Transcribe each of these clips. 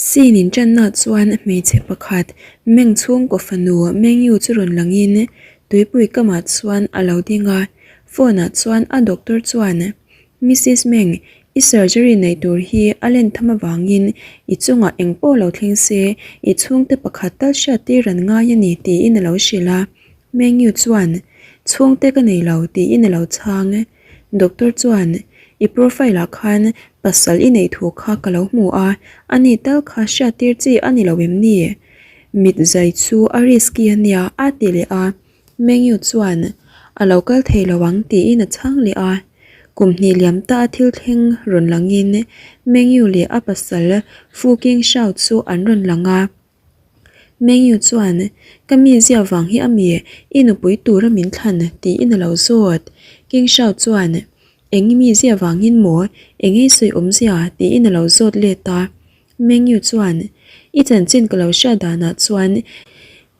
Scene inṭanna chuan hmeichhe pakhat Meng chhungkaw fanu Mengyu chu rawn langin tuipui kamah chuan a lo ding a, phone ah chuan a doctor chuan Missus Meng, i surgery neih tur hi a len tham avangin i chungah eng pawh lo thleng se i chhungte pakhat tal hriat tir an ngai a ni tiin a lo hrilh a. Mengyu chuan Chhungte ka nei lo tiin a lo chhang. Doctor chuan, I profile ah khan pasal i neih thu kha ka lo hmu a, ani tal kha hriattir chi a ni lo em ni? Mit zai chu a risky a nia a ti leh a, Mengyu chuan, A lo kal thei lo ang tiin a chhang leh a. Kum hnih liam ta a thil thleng rawn langin Mengyu leh a pasal Fu King Shao chu an rawn lang a. Mengyu chuan, Ka mi zia vang hi a mi i nupui tura min thlan tiin a lo zawt. King Shao chuan, Eng i mi zia vangin maw, eng ei sawi awmzia tiin a lo zawt let a. Mengyu chuan, I chanchin ka lo hriat danah chuan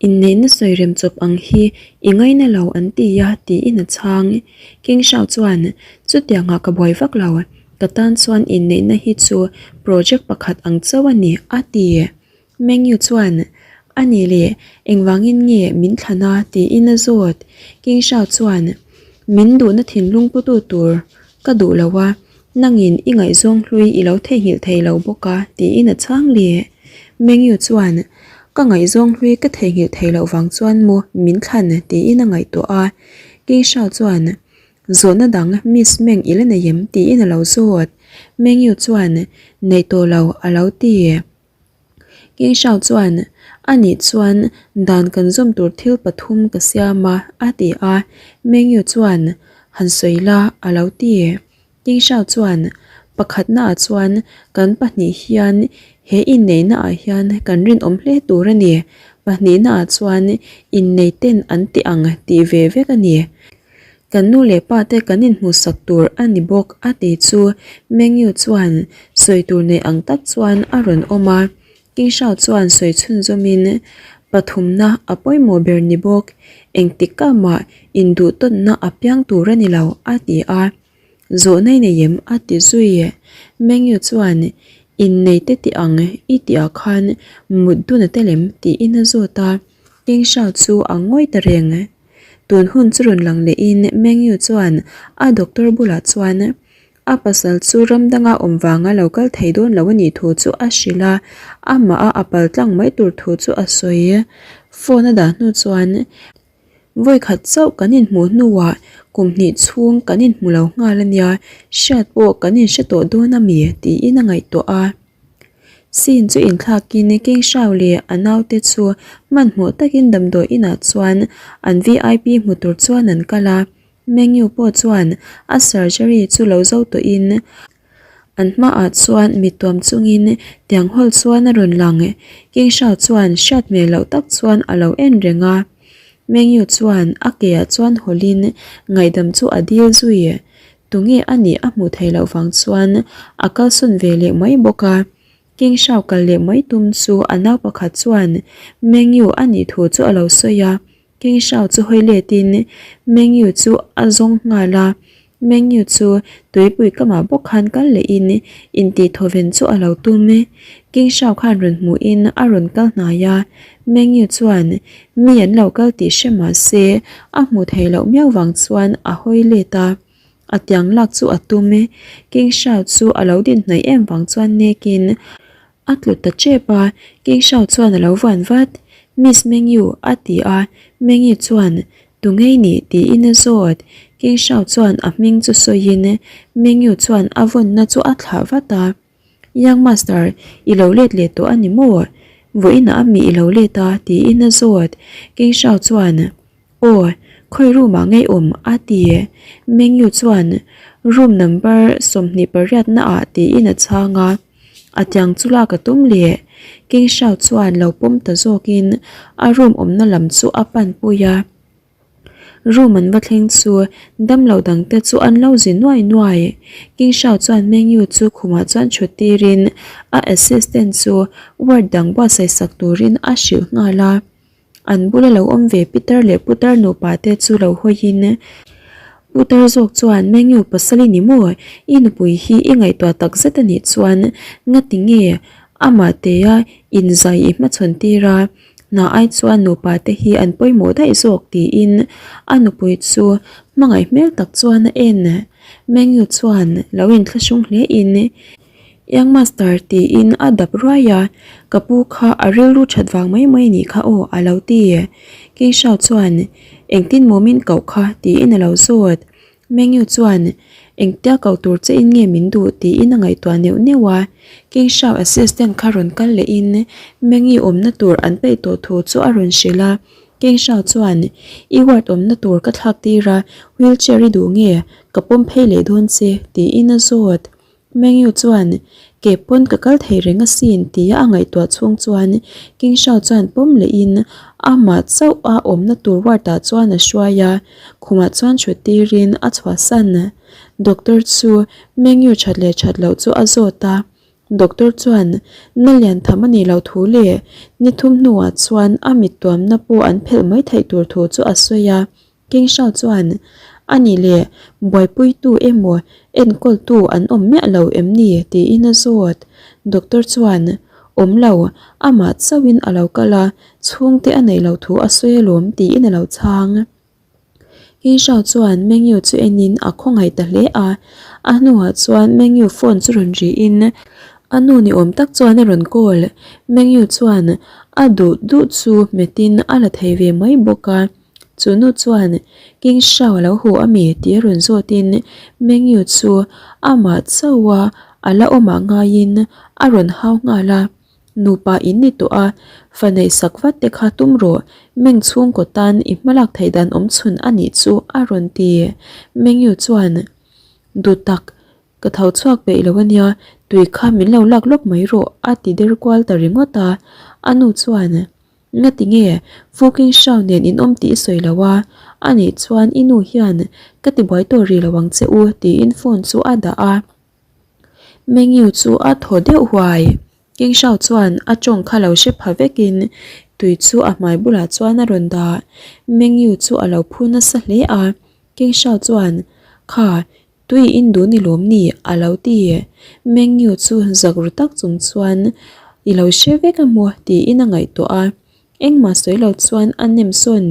inneihna sawi rem chawp ang hi i ngaina lo an ti a tiin a chhang. King Shao chuan, Chutiangah ka buai vak lo, ka tan chuan inneihna hi chu project pakhat ang chauh a ni a ti. Mengyu chuan, A nih leh, engvangin nge min thlan a? tiin a zawt. King Shao chuan, Min duhna thinlung putu tur ka duh lo a, nangin i ngaihzawng hlui i lo theihnghilh thei lo bawk a, tiin a chhang leh. Mengyu chuan, Ka ngaihzawng hlui ka theihnghilh thei loh vang chuan maw min thlan? tiin a ngaihtuah a. King Shao chuan, Zawhna dang Miss Meng i la nei em? tiin a lo zawt. Mengyu chuan, Nei tawh lo, a lo ti. King Shao chuan, A nih chuan dan kan zawm tur thil pathum ka siam a, a ti a. Meng Yu chuan, Han sawi la, a lo ti. King Shao chuan, Pakhatnaah chuan kan pahnih hian he inneihnaah hian kan rinawm hle tur a ni. Pahnihnaah chuan inneiten an ti ang tih ve vek a ni. Kan nu leh pa te kan inhmuhsak tur a ni bawk a ti chu Mengyu chuan sawi tur nei ang tak chuan a rawn awm a, King Shao chuan sawi chhunzawmin pathumna a pawimawh ber ni bawk, engtik ka mah induhtawnna a piang tur a ni lo a ti a, zawhna i nei em a ti zui. Mengyu chuan innei te ti ang i tih ah khan mut dun a tel em tiin a zawt a, King Shao chu a ngawi ta reng. Tun hun chu rawn lang lehin Mengyu chuan a doctor bulah chuan a pasal chu ram danga awm vanga lo kal thei dawn lo a nih thu chu a hrilh a, amah a a pal tlang mai tur thu chu a sawi. Phone a dah hnu chuan Vawikhat chauh kan inhmuh hnuah kum hnih chhung kan inhmu lo nghal a nia, hriat pawh kan inhre tawh dawn a mi? tiin a ngaihtuah a. Scene chu inthlakin King Shao leh a naute chu hmanhmawh takin damdawi inah chuan an vip hmu tur chuan an kal a, Mengyu pawh chuan a surgery chu lo zo tawhin an hmaah chuan mi tuam chungin tiang hawl chuan a rawn lang. King Shao chuan hriat hmel loh tak chuan a lo en reng a, Mengyu chuan a ke ah chuan hawlhin ngaihdam chu a dil zui. Tunge a nih a hmuh theih loh vang chuan a kalsawn ve leh mai bawk a. King Shao kal leh mai tum chu a nau pakhat chuan Meng Yu a nih thu chu a lo sawi a. King Shao chu hawi letin Meng Yu chu a zawng nghal a. Meng Yu chu tuipui kamah bawk khan kal lehin intihthawven chu a lo tum. King Shao khan rawn hmuhin a rawn kal hnai a. Meng Yu chuan mi an lo kal tih hre mah se a hmuh theih loh miau vang chuan a hawi let a, a tiang lak chu a tum e. King Shao chu a lo din hnaih em vang chuan nekin a tlu ta tep a, King Shao chuan a lo vuan vat. Miss Meng Yu a ti a, Meng Yu chuan Tu ngei nih tiin a zawt. King Shao chuan a hming chu sawiin Meng Yu chuan a vawnna chu a thlah vat a. Young master, i lo let leh tawh a ni maw? Vawiinah a mi i lo let a? tiin a zawt. King Shao chuan, Aw, khawi room ah ngei awm? a ti. Meng Yu chuan, Room number 28 na ah tiin a chhang a. A tiang chu lak a tum leh. King Shao chuan lo pawm ta zawkin a room awmna lam chu a pan pui a. Room an va thleng chu damlo dang te chu an lo zi nuai nuai. King Shao chuan Meng Yu chu khumah chuan thut tirin a assistant chu ward dang buatsaih sak turin a hrilh nghal a. An bula lo awm ve pitar leh putar nupa te chu lo hawiin putar zawk chuan Meng Yu pasal i ni maw? I nupui hi i ngaihtuah tak zet a nih chuan ngati nge? Amah tea inzai i hmachhawn tir a, hna ai chuan nupa te hi an pawimawh daih zawk tiin a nupui chu hmangaih hmel tak chuan a en. Mengyu chuan lo inthlahrung hle in Young Master tiin a dap ruai a, ka pu kha a rilru that vang mai mai nih kha aw a lo ti. King Shao chuan engtin maw min koh kha tiin a lo zawt. Mengyu chuan engtia koh tur che in nge min duh tiin a ngaihtuah neuh neuh a, King Shao assistant kha rawn kal lehin Mengyu awmna tur an peih tawh thu chu a rawn hrilh a. King Shao chuan i ward awmna tur ka thlak tir a, wheelchair i duh nge ka pawm phei leh dawn che tiin a zawt. Mengyu chuan, Ke pawn ka kal thei reng asin tia a ngaihtuah chhung chuan King Shao chuan pawm lehin amah chauh a awmna tur ward ah chuan a hruai a, khumah chuan thut tirin a chhuahsan. Doctor chu Mengyu that leh that loh chu a zawt a, doctor chuan na lian tham a nih loh thu leh ni thum hnuah chuan a mit tuamna pawh an phelh mai theih tur thu chu a sawi a. King Shao chuan, A nih leh, buaipuitu emaw enkawltu an awm miah lo em ni? tiin a zawt. Doctor chuan, Awm lo, amah chauhin a lo kal a, chhungte a neih loh thu a sawi alawm tiin a lo chhang. King Shao chuan Meng Yu chu enin a khawngaih ta hle a, a hnuah chuan Meng Yu phone chu rawn rihin a nu ni awm tak chuan a rawn call. Meng Yu chuan a duh duh chu hmetin a la thei ve mai bawk a. Chu nu chuan King Shao a lo haw a mi tih a rawn zawtin Meng Yu chu amah chauha a la awmah ngaiin a rawn hau nghal a, Nupa in ni tawh a, fa neih sak vat te kha tum rawh, Meng chhungkaw tan i hmalak theih dan awm chhun a nih chu a rawn ti. Meng Yu chuan, Duhtak, ka tho chhuak peih lo a nia, tui kha min lo lak lawk mai rawh a ti der kual ta ringawt a, a nu chuan, Ngati nge Fuking Shao nen in awm tih i sawi lo a, a nih chuan i nu hian ka ti buai tawh rih lo ang che u tiin phone chu a dah a. Mengyu chu a thaw deuh huai. King Shao chuan a tawng kha lo hre pha vekin tui chu a hmai bulah chuan a rawn dah. Mengyu chu a lo phu nasa hle a. King Shao chuan, Kha, Tui in duh ni lawm ni? a lo ti. Mengyu chu zak ru tak chung chuan I lo hre vek a maw? tiin a ngaihtuah a. Engmah sawi lo chuan a nem sawn.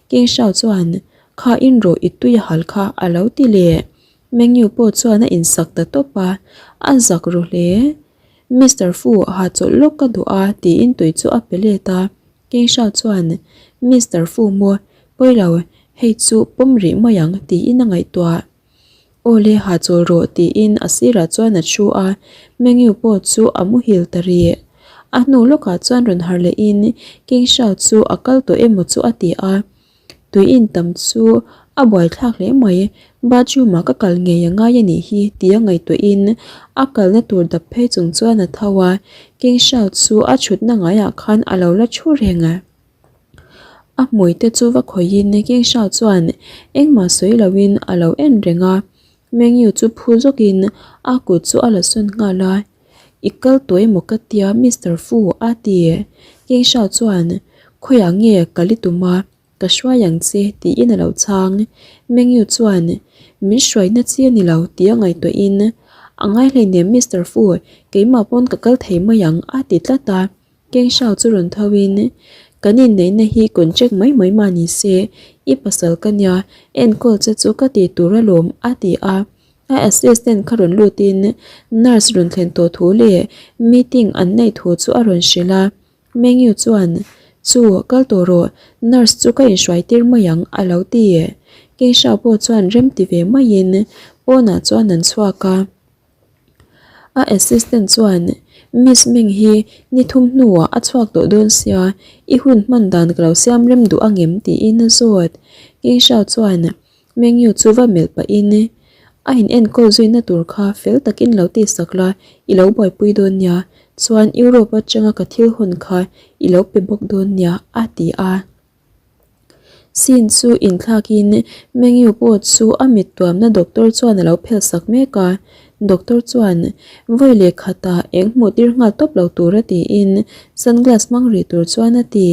King Shao chuan, Kha in rawh i tui a hal kha a lo ti leh. Mengyu pawh chuan a insak ta tawp a, a zak ru hle. Mister Fu, ha chawlh lawk ka duh a tiin tui chu a pe let a. King Shao chuan, Mister Fu maw? Pawi lo, hei chu pawm rih mai ang tiin a ngaihtuah. Aw le ha chawl rawh tiin a sirah chuan a thu a, Mengyu pawh chu a muhil ta rih. A hnu lawkah chuan rawn harh lehin King Shao chu a kal tawh emaw chu a ti a. Tui in tam chu a buaithlak hle mai, bathroom ah ka kal ngei a ngai a nih hi tia ngaihtuahin a kalna tur dap phei chung chuan a tho a, King Shao chu a thutna ngaiah khan a lo la thu reng. A hmui te chu va khawihin King Shao chuan engmah sawi loin a lo en reng a, Meng Yu chu phu zawkin a kut chu a la sawn nghal a, I kal tawh emaw ka tia Mister Fu a ti. King Shao chuan Khawiah nge kal i tum a, ka hruai ang che tiin a lo chhang. Meng Yu chuan Min hruaina chi a ni lo tia ngaihtuahin A ngai hleinem Mister Fu, keimah pawn ka kal thei mai ang a ti tlat a. Keng Shao chu rawn tho in, Kan inneihna hi contract mai mai mah ni se, i pasal ka nia, enkawl che chu ka ti tur alawm a ti a. A assistant kha rawn lut in nurse rawn thlen tawh thu leh meeting an neih thu chu a rawn hrilh a. Meng Yu chuan, Chu, kal tawh rawh, nurse chu ka inhruai tir mai ang a lo ti. Keng Shao pawh chuan rem ti ve maiin pawnah chuan an chhuak a. A assistant chuan, Miss Meng hi ni thum hnuah a chhuak tawh dawn sia, i hun hman dan ka lo siam rem duh angem? tiin a zawt. King Shao chuan Meng Yu chu va melh pahin, A in enkawl zuina tur kha fel takin lo tihsak la, i lo buaipui dawn nia, chuan Europe atanga ka thil hawn kha i lo pe bawk dawn nia, a ti a. Scene chu inthlakin Mengyu pawh chu a mit tuamna doctor chuan a lo phelh sak mek a, doctor chuan vawi leh khatah eng hmuh tir nghal tawp lo tura tiin sunglass hmang rih tur chuan a ti.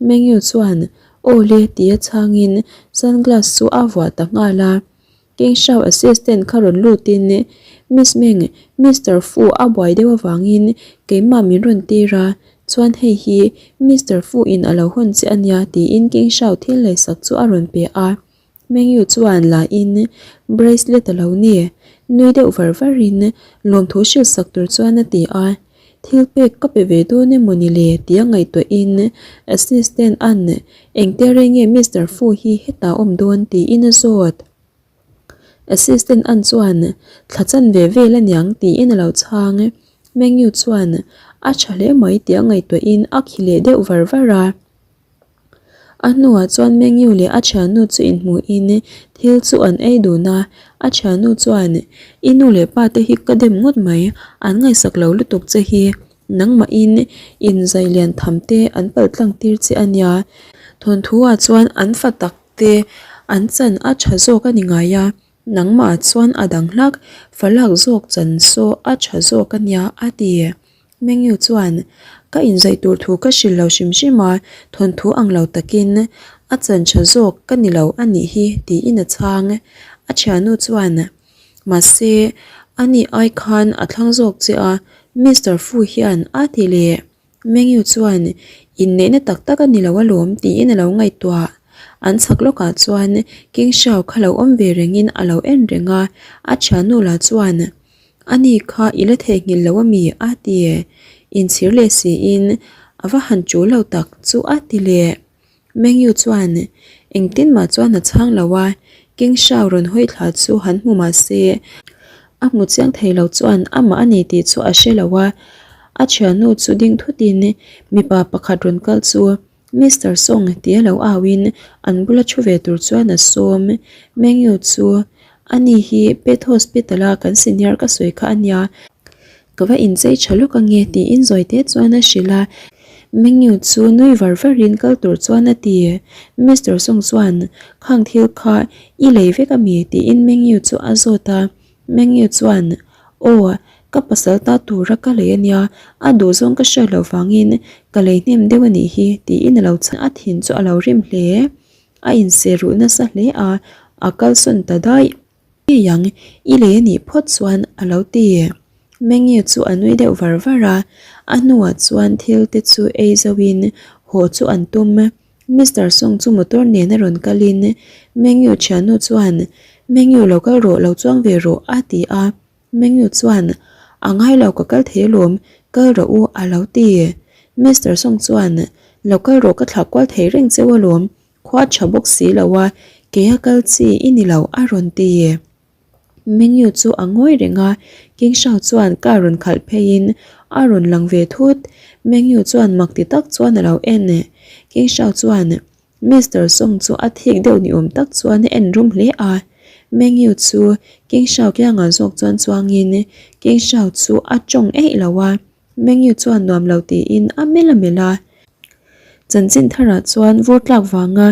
Mengyu chuan aw le tia chhangin sunglass chu a vuah ta nghal a. King Shao assistant kha rawn lutin Miss Meng, Mister Fu a buai deuh avangin keimah min rawn tir a, chuan hei hi Mister Fu in a lo hawn che ania tiin King Shao thil leisak chu a rawn pe a. Mengyu chuan la in bracelet a lo ni, nui deuh var var in lawmthu hrilh sak tur chuan a ti a, thil pek ka pe ve dawn emaw ni le tia ngaihtuah in assistant an engtia rei nge Mister Fu hi hetah awm dawn tiin a zawt. Assistant an chuan thla chan ve vel aniang tiin a lo chhang, Mengyu chuan a tha hle mai tia ngaihtuah in a khi leh deuh var var a. A hnuah chuan Mengyu leh a thiannu chu inhmuhin thil chu an ei dun a, a thiannu chuan, I nu leh pa te hi ka dem ngawt mai, an ngaihsak lo lutuk che hi, nangmahin inzai lian tham te an palh tlang tir che a nia. Thawnthu ah chuan an fa tak te an chan a tha zawk a ni ngai a, nangmah chuan a dang hlak, fa lak zawk chan saw a tha zawk a nia a ti. Mengyu chuan, Ka inzaih tur thu ka hrilh lo hrim hrim a, thawnthu ang lo takin a chan tha zawk ka ni lo a nih hi tiin a chhang. A thiannu chuan, Mahse, ani ai khan a thlang zawk che a, Mister Fu hian a ti leh. Mengyu chuan, Inneihna tak tak a ni lo alawm tiin a lo ngaihtuah. An chhak lawkah chuan King Xiao kha lo awm ve rengin a lo en reng a, a thiannu lah chuan, Ani kha i la theihnghilh lo ami? a ti. Inchhir leh siin a va han ṭul lo tak chu a ti leh. Mengyu chuan engtin mah chuan a chhang lo a, King Shao rawn hawi thla chu han hmu mah se a hmu chiang thei lo chuan amah a ni tih chu a hre lo a, a thiannu chu ding thutin mipa pakhat rawn kal chu Mister Song tia lo auin an bula thu ve tur chuan a sawm. Mengyu chu ani hi Pet Hospital a kan senior ka sawi kha a nia, ka va inchei tha lawk ange tiin zawi te chuan a hrilh a. Mengyu chu nui var varin kal tur chuan a ti. Mister Song chuan khang thil kha i lei vek ami tiin Mengyu chu a zawt a. Mengyu chuan Aw, ka pasal ta tura ka lei ania, a duh zawng ka hriat loh vangin ka lei hnem deuh a nih hi tiin a lo chhan a thin chu a lo rim hle. A inseh ruh nasa hle a, a kalsawn ta daih. Ngei ang, i lei a nih phawt chuan a lo ti. Mengyu chu a nui deuh var var a, a hnuah chuan thil te chu ei zoin haw chu an tum. Mister Song chu motor nen a rawn kalin Mengyu thiannu chuan Mengyu lo kal rawh lo chuang ve rawh a ti a, Mengyu chuan A ngai lo ka kal thei alawm, kal rawh u a lo ti. Mister Song chuan Lo kal rawh ka thlak kual thei reng cheu alawm, khua tha bawk si lo a, keia kal chi i ni lo a rawn ti. Mengyu chu a ngawi reng a, King Shao chuan car rawn khalh pheiin a rawn lang ve thut. Mengyu chuan mak ti tak chuan a lo en. King Shao chuan Mister Song chu a thik deuh ni awm tak chuan a en rum hle a. Mengyu chu King Shao kiangah zawk chuan chuangin King Shao chu a tawng eih lo a. Mengyu chuan nuam lo tiin a melh a melh a. Chanchin tharah chuan vur tlak vanga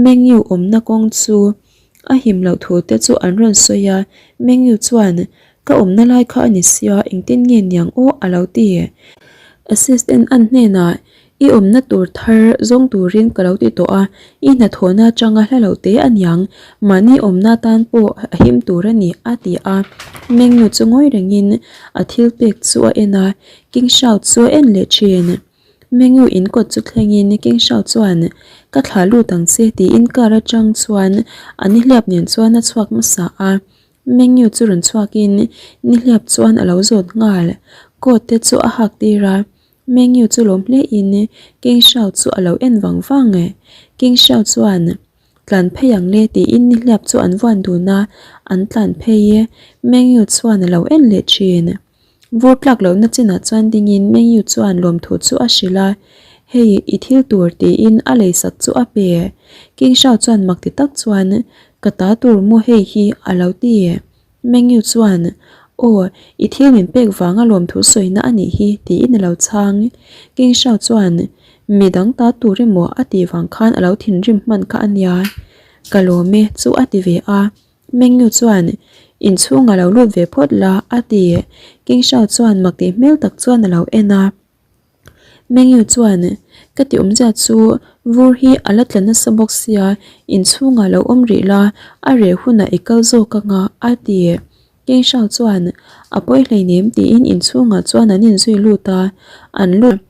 Mengyu awmna kawng chu a him loh thu te chu an rawn sawi a. Mengyu chuan, Ka awmna lai kha a ni sia, engtin nge niang aw a lo ti. Assistant an hnenah I awmna tur thar zawng turin ka lo ti tawh a, i hnathawhna atanga hla lo te aniang, mahni awmna tan pawh a him tur a ni, a ti a. Mengnu chu ngawi rengin a thil pek chu a en a, King Shao chu a en leh thin. Mengnu in kawt chu thlengin King Shao chuan, Ka thlah lut ang che tiin car atang chuan a nihliap nen chuan a chhuak hmasa a. Mengnu chu rawn chhuakin nihliap chuan a lo zawt nghal, coat te chu a hak tir a. Mengyu chu lawm hle in King Shao chu a lo en vang vang e. King Shao chuan, Tlan phei ang le tiin nihliap chu an vuan dun a, an tlan phei e. Mengyu chuan a lo en leh thin. Vur tlak lohna chinah chuan dingin Mengyu chuan lawmthu chu a hrilh a, Hei, i thil tur tiin a leisak chu a pe. King Shao chuan mak ti tak chuan, Ka ta tur maw hei hi a lo ti. Mengyu chuan, Aw, i thil min pek vanga lawmthu sawina a nih hi, tiin a lo chhang. King Shao chuan, Mi dang ta tur emaw a tih vang khan a lo thinrim hman kha a nia. Ka lawm e, chu a ti ve a. Mengyu chuan, Inchhungah lo lut ve phawt la, a ti. King Shao chuan mak tih hmel tak chuan a lo en a. Mengyu chuan, Ka ti awmzia chu vur hi a la tla nasa bawk sia, inchhungah lo awm rih la, a reh hunah i kal zawk anga, a ti. King Shao chuan, A pawi hleinem tiin inchhungah chuan an inzui lut a, an lut.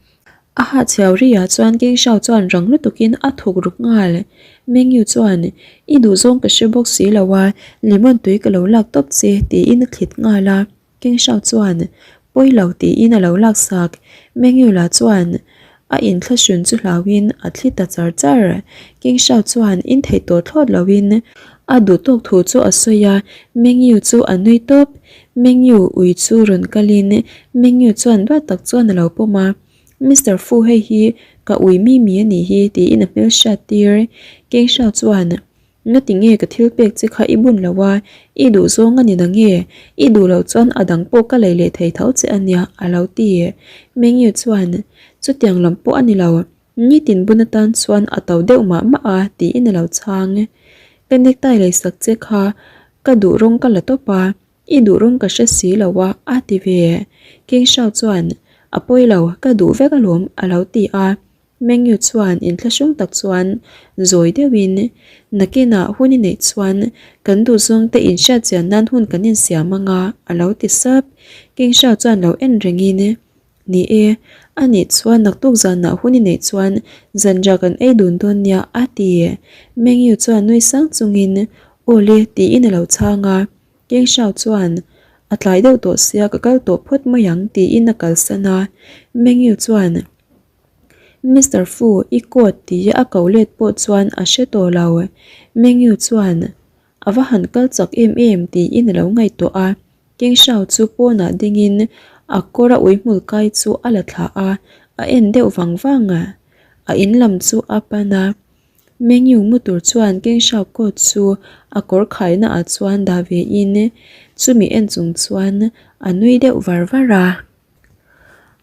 A ha chhiau riah chuan King Shao chuan rang lutukin a thuk ruk nghal. Mengyu chuan, I duhzawng ka hre bawk si lo a, lemon tui ka lo lak tawp che, tiin a thlit nghal a. King Shao chuan, Pawi lo, tiin a lo laksak. Mengyu lah chuan a inthlahrun chu hlauhin a thli ta char char. King Shao chuan in theih tawh thlawt loin a duh tawk thu chu a sawi a, Mengyu chu a nui tawp. Mengyu ui chu rawn kalin Mengyu chuan duat tak chuan a lo pawm a, Mister Fu hei hi ka ui mi mi a nih hi tiin a hmel hriat tir. King Shao chuan Ngati nge ka thil pek che kha i bun lo a, i duh zawng a ni na nge? I duh loh chuan a dang pawh ka lei leh thei tho che a nia, a lo ti. Mengyu chuan, Chutiang lam pawh a ni lo, nitin bun atan chuan a to deuh mah mah a, tiin a lo chhang. Ka necktie lei sak che kha ka duh rawng ka la tawp a, i duh rawng ka hre si lo a, a ti ve. King Shao chuan, A pawi lo, ka duh vek alawm, a lo ti a. Mengyu chuan inthlahrung tak chuan zawi deuhin, Nakinah hun i neih chuan kan duhzawngte inhriatchian nan hun kan insiam ang a, a lo ti sap. King Shao chuan lo en rengin, Ni e, a nih chuan naktuk zanah hun i neih chuan zanriah kan ei dun dawn nia, a ti. Mengyu chuan nui sang chungin, Aw le, tiin a lo chhang a. King Shao chuan, A tlai deuh tawh sia ka kal tawh phawt mai ang, tiin a kalsan a. Mengyu chuan, Mister Fu, i coat ti a ko let pawh chuan a hre tawh lo. Mengyu chuan a va han kal chak em em tiin a lo ngaihtuah a. King Shao chu pawnah dingin a kawr a ui hmul kai chu a la thlah a, a en deuh vang vang a. A in lam chu a pan a. Mengyu mu tur chuan King Shao coat chu a kawr khaina ah chuan dah ve in chumi en chung chuan a nui deuh var var a.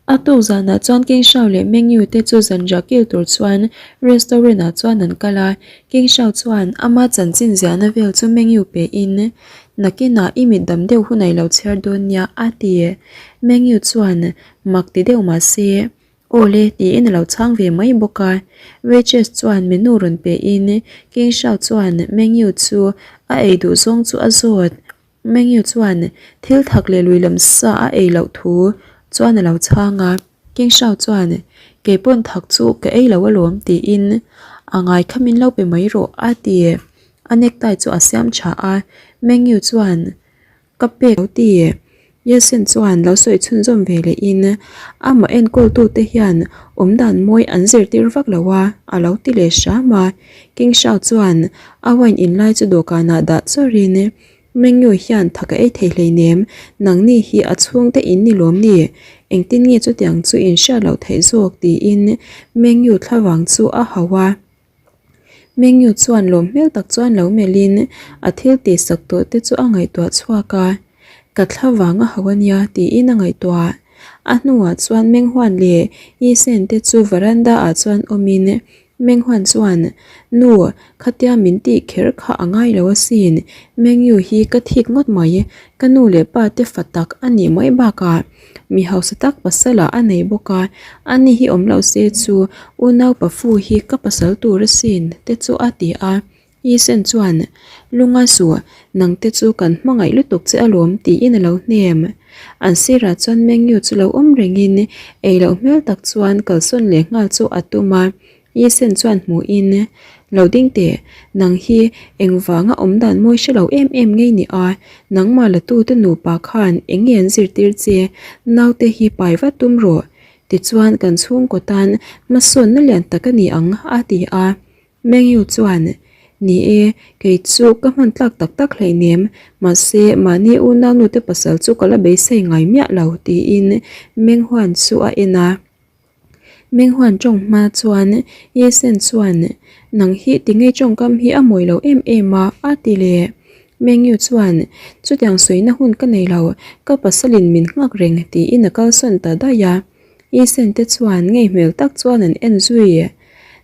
A tuk zanah chuan King Shao leh Meng Yu te chu zanriah kil tur chuan restaurant ah chuan an kal a, King Shao chuan ama chanchin ziahna vel chu Meng Yu pe in, Nakinah i mit dam deuh hun a i lo chhiar dawn nia a ti. Meng Yu chuan mak ti deuh mah se, Aw le tiin a lo chhang ve mai bawk a. Waitress chuan menu rawn pe in King Shao chuan Meng Yu chu a ei duh zawng chu a zawt. Mengyu chuan thil thak leh lui lam sa a ei loh thu chuan a lo chhang a, King Shao chuan kei pawn thak chu ka ei lo alawm tiin a ngai kha min lo pe mai rawh a ti. A necktie chu a siam tha a, Mengyu chuan ka pek lo ti. Yeltsin chuan lo sawi chhunzawm ve leh in amah enkawltute hian awmdan mawi an zirtir vak lo a, a lo ti leh hram a. King Shao chuan a wine in lai chu dawhkanah dah chawrin Mengyu hian tha ka ei thei hleinem, nangni hi a chhungte in ni lawm ni? Engtin nge chutiang chu in hriat loh theih zawk? tiin Mengyu thlavang chu a hauh a. Mengyu chuan lawm hmel tak chuan lo melhin a thil tih sak tawh te chu a ngaihtuah chhuak a, Ka thlavang a hauh a nia tiin a ngaihtuah. A hnuah chuan Menghuan leh Yisen te chu veranda ah chuan awmin Menghuan chuan, Nu, khatia min tih kher kha a ngai lo asin, Mengyu hi ka thik ngawt mai, ka nu leh pa te fa tak a nih mai bakah Mi hausa tak pasalah a nei bawk a, ani hi awm lo se chu unau pafu hi ka pasal tur asin te chu a ti a. Yisen chuan, Lunga suh, nang te chu kan hmangaih lutuk che alawm tiin a lo hnem. An sirah chuan Mengyu chu lo awm rengin ei loh hmel tak chuan kalsawn leh nghal chu a tum a. Yisen chuan hmuhin, Lo ding teh, nang hi engvanga awm dan mawi hre lo em em ngei ni a, nangmah la tute nupa khan eng nge an zirtir che, naute hi pai vat tum rawh, tichuan kan chhungkaw tan hmasawnna lian tak a ni ang, a ti a. Mengyu chuan, Ni e, kei chu ka hman tlak tak tak hleinem, mahse mahni unau nute pasal chu ka la beisei ngai miah lo, tiin Menghuan chu a en a. Menghuan tawng hma chuan Yesen chuan, Nang hi tinge tawngkam hi a mawi lo em em a? a ti leh. Mengyu chuan, Chutiang sawina hun ka nei lo, ka pasalin min nghak reng tiin a kalsawn ta daih a. Yesen te chuan ngei hmel tak chuan an en zui.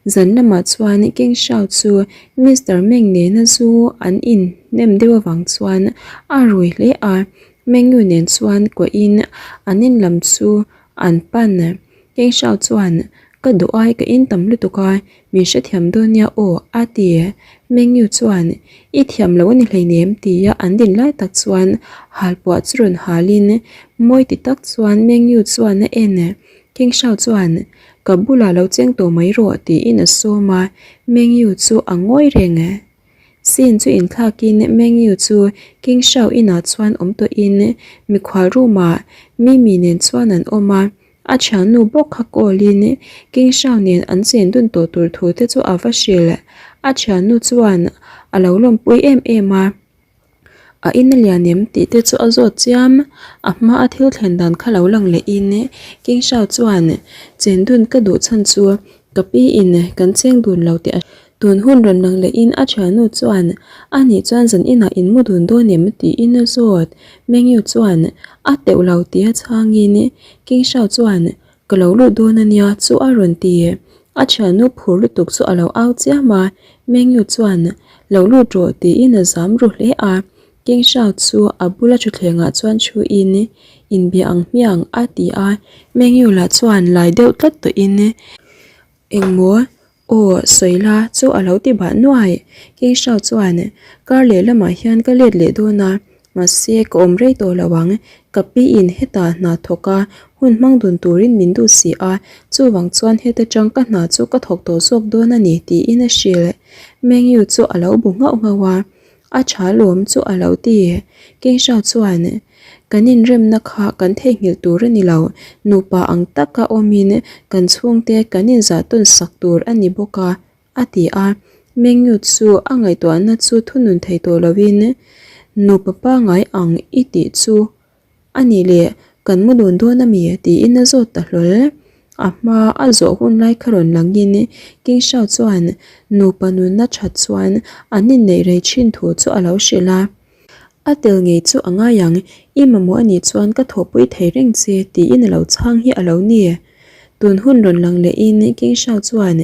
Zan lamah chuan King Shao chu Mister Meng nena zu an in hnem deuh avang chuan a rui hle a. Mengyu nen chuan kuahin an in lam chu An pan. Keng Shao chuan, Ka duh ai ka in tam lutuk a, min hrethiam dawn nia aw, a ti. Meng Yu chuan, I thiam lo a ni hleinem tia an din lai tak chuan halpuah chu rawn halin mawi ti tak chuan Meng Yu chuan a en. Keng Shao chuan, Ka bulah lo cheng tawh mai rawh tiin a sawm a, Meng Yu chu a ngawi reng. Scene chu inthlakin Meng Yu chu King Shao inah chuan awm tawhin mikhual room ah Mimi nen chuan an awm a, a thiannu bawk kha call in King Shao nen an chen dun tawh tur thu te chu a va hrilh. A thiannu chuan a lo lawmpui em em a. A in a lian em tih te chu a zawt chiam. A hma a thil thlen dan kha lo lang leh in King Shao chuan chen dun ka duh chhan chu ka pi in kan cheng dun lo tih a Tun hun rawn lang leh in a thiannu chuan a nih chuan zan inah in mu dun dawn em tiin a zawt. Mengyu chuan a teuh lo tih a chhang in King Shao chuan ka lo lut dawn a nia chu a rawn ti. A thiannu phur lutuk chu a lo au chiam a, Mengyu chuan lo lut rawh tiin a zam ru hle a. King Shao chu a bula thutthlengah chuan thu in inbia ang hmiang a ti a. Mengyu lah chuan lai deuh tlat tawhin Engmaw? Aw, sawi la, chu a lo ti bah nuai. King Shao chuan, Kar leh lamah hian ka let leh dawn a, mahse ka awm rei tawh lo ang. Ka pi in hetah hna thawk a, hun hmang dun turin min duh si a, chuvang chuan heta tang ka hna chu ka thawk tawh zawk dawn a ni, tiin a hrilh. Meng Yu chu a lo bu nghauh nghauh a. A tha lawm chu a lo ti. King Shao chuan, Kan inremna kha kan theihnghilh tur a ni lo. Nupa ang taka awmin kan chhungte kan inzah tawn sak tur a ni bawk a, a ti a. Meng Yu chu a ngaihtuahna chu thunun thei tawh loin, Nupa pangngai ang i tih chu A nih leh, kan mu dun dawn a mi? tiin a zawt ta hlawl. A hma a zawh hun lai kha rawn langin King Shao chuan nupa nunna that chuan an inneih rei thin thu chu a lo hrilh a. A tel ngei chu a ngai ang, i mamawh a nih chuan ka thawhpui thei reng che tiin a lo chhang hi a lo ni. Tun hun rawn lang lehin King Shao chuan,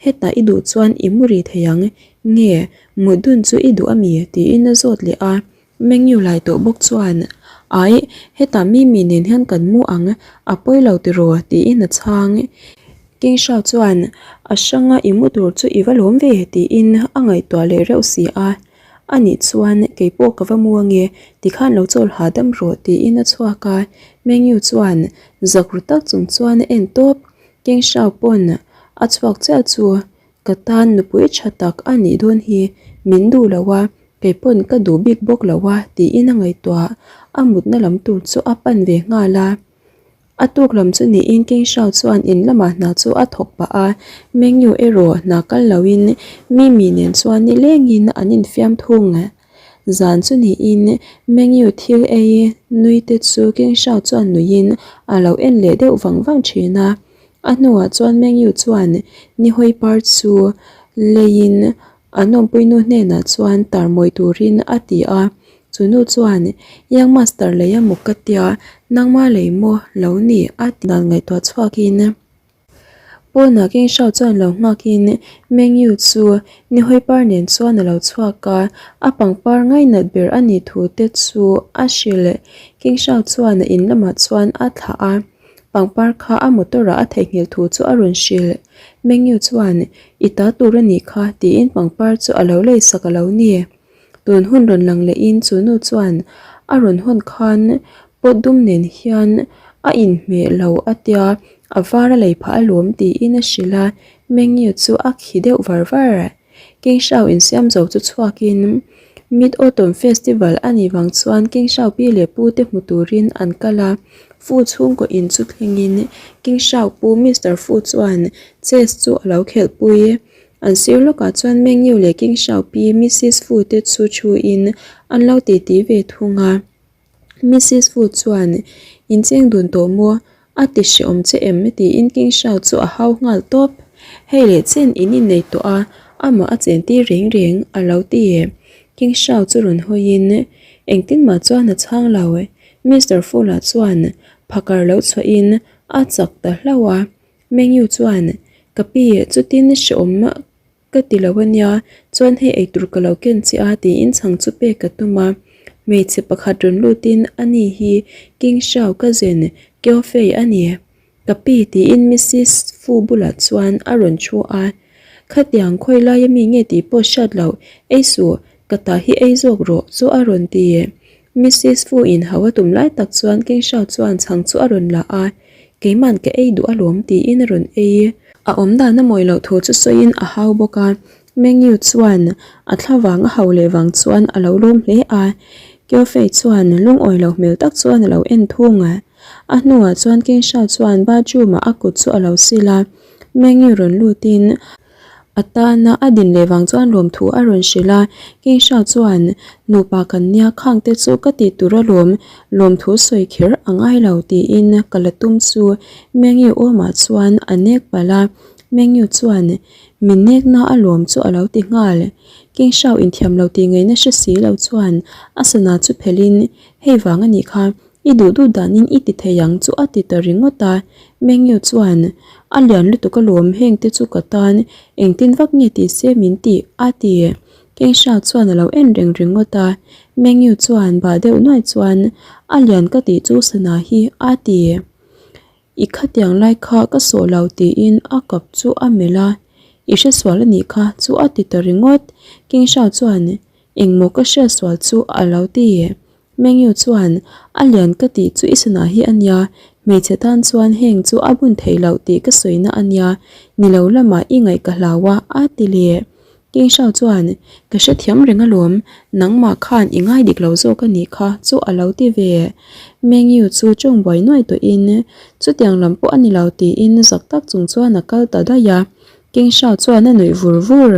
Hetah i duh chuan i mu ri thei ang, nge mut dun chu i duh a mi? tiin a zawt leh a. Menu lai tawh bawk chuan, Aih, hetah Mimi nen hian kan mu ang, a pawi lo tiraw? tiin a chhang. King Shao chuan, A hranga i mu tur chu i va lawm ve? tiin a ngaihtuah leh reuh si a. A nih chuan, Kei pawh ka va mu ange, tikhan lo chawl hahdam rawh, tiin a chhuak a. Menu chuan zak ru tak chung chuan a en tawp. King Shao pawn a chhuak chiah chu Ka tan nupui tha tak a nih dawn hi min duh lo a, kei pawn ka duh bik bawk lo a tiin a ngaihtuah. A mutna lam tur chu a pan ve nghal a. A tuk lam chu niin King Shao chuan in lamah hna chu a thawk pah a, Meng Yu erawh hna kal loin Mimi nen chuan nilengin an infiam thung. Zan chu niin Meng Yu thil ei nui te chu King Shao chuan nuiin a lo en leh deuh vang vang thin a. A hnuah chuan Meng Yu chuan Nihawi par chu leiin an awmpuinu hnenah chuan tar mawi turin a ti a. Chu nu chuan, Young Master lei a muk ka tia, nangma lei maw lo ni a ti dan ngaihtuah chhuakin pawnah King Shao chuan lo nghakin Meng Yu chu Nihawi par nen chuan a lo chhuak a, a pangpar ngainat ber a nih thu te chu a hrilh. King Shao chuan a in lamah chuan a thlah a. Pangpar kha a motor ah a theihnghilh thu chu a rawn hrilh. Mengyu chuan, I ta tur a nih kha, tiin pangpar chu a lo lei sak a lo ni. Tun hun rawn lang lehin chu nu chuan a rawn hawn khan pot dum nen hian a inhmeh lo a tia, a var a lei phah alawm tiin a hrilh a, Mengyu chu a khi deuh var var. King Shao insiam zo chu chhuakin Mid Autumn Festival a nih vang chuan King Shao pi leh pu te hmu turin an kal a, Fu chhungkaw in chu thlengin King Shao pu Mister Fu chuan chess chu a lo khelhpui. An sir lawkah chuan Meng Yu leh King Shao pi Missis Fu te chu thuin an lo titi ve thung a. Missis Fu chuan, In cheng dun tawh maw? A ti hrehawm che em? tiin King Shao chu a hau nghal tawp. Hei leh chen in innei tawh a, amah a chen tir reng reng a lo ti. King Shao chu rawn hawiin, Engtin mah chuan a chhang lo. Mister Fu lah chuan phakar lo chhuahin a chak ta hlauh a. Meng Yu chuan, Ka pi, chutin hrehawm Ka ti lo a nia, chuan hei eitur ka lo ken che a tiin chhang chu pek ka tum a. Hmeichhe pakhat rawn lutin a ni hi King Shao ka zen Kyo Fei a ni. Ka pi tiin Missis Fu bulah chuan a rawn thu a, Khatiang khawi laia mi nge tih pawh hriat loh, ei suh, ka ta hi ei zawk rawh chu a rawn ti. Missis Fu in hau a tum lai tak chuan King Shao chuan chhang chu a rawn la a, Keiman ka ei duh alawm tiin a rawn ei. A awm dan a mawi loh thu chu sawiin a hau bawk a, Mengyu chuan a thla vang a hau leh vang chuan a lo lawm hle a, Keo Fei chuan lungawi lo hmel tak chuan a lo en thung a. A hnuah chuan King Shao chuan bathroom ah a kut chu a lo sil a, Mengyu rawn lutin a tana a din leh vang chuan lawmthu a rawn hrilh a, King Shao chuan nupa kan nia khang te chu ka tih tur alawm, lawmthu sawi kher a ngai lo tiin ka la tum chu Mengyu awmah chuan a nek palh a, Mengyu chuan Min nekna a lawm chu a lo ti nghal. King Shao inthiam lo tih ngaihna hre si lo chuan a sana chu phelhin hei vang a nih kha, i duh duh danin i ti thei ang chu a ti ta ringawt a. Mengyu chuan a lian lutuk a lawm heng te chu ka tan engtin vak nge tih se min tih a ti. King Shao chuan a lo en reng ringawt a. Mengyu chuan bah deuh nuai chuan a lian ka tih chu sana hi a ti. I khatiang lai kha ka sawh lo tiin a kap chu a melh a, I hresual a nih kha chu a ti ta ringawt. King Shao chuan engmaw ka hriatsual chu a lo ti. Mengyu chuan a lian ka tih chu i sana hi a nia, hmeichhe tan chuan heng chu a bun thei loh tih ka sawina a nia, ni lo lamah i ngaih ka hlau a a ti leh. King Shao chuan, Ka hrethiam reng alawm, nangmah khan i ngai dik lo zawk a nih kha, chu a lo ti ve. Meng Yu chu tawng buai nuai tawhin, Chutiang lam pawh a ni lo tiin zak tak chung chuan a kal ta daih a. King Shao chuan a nuih vur vur.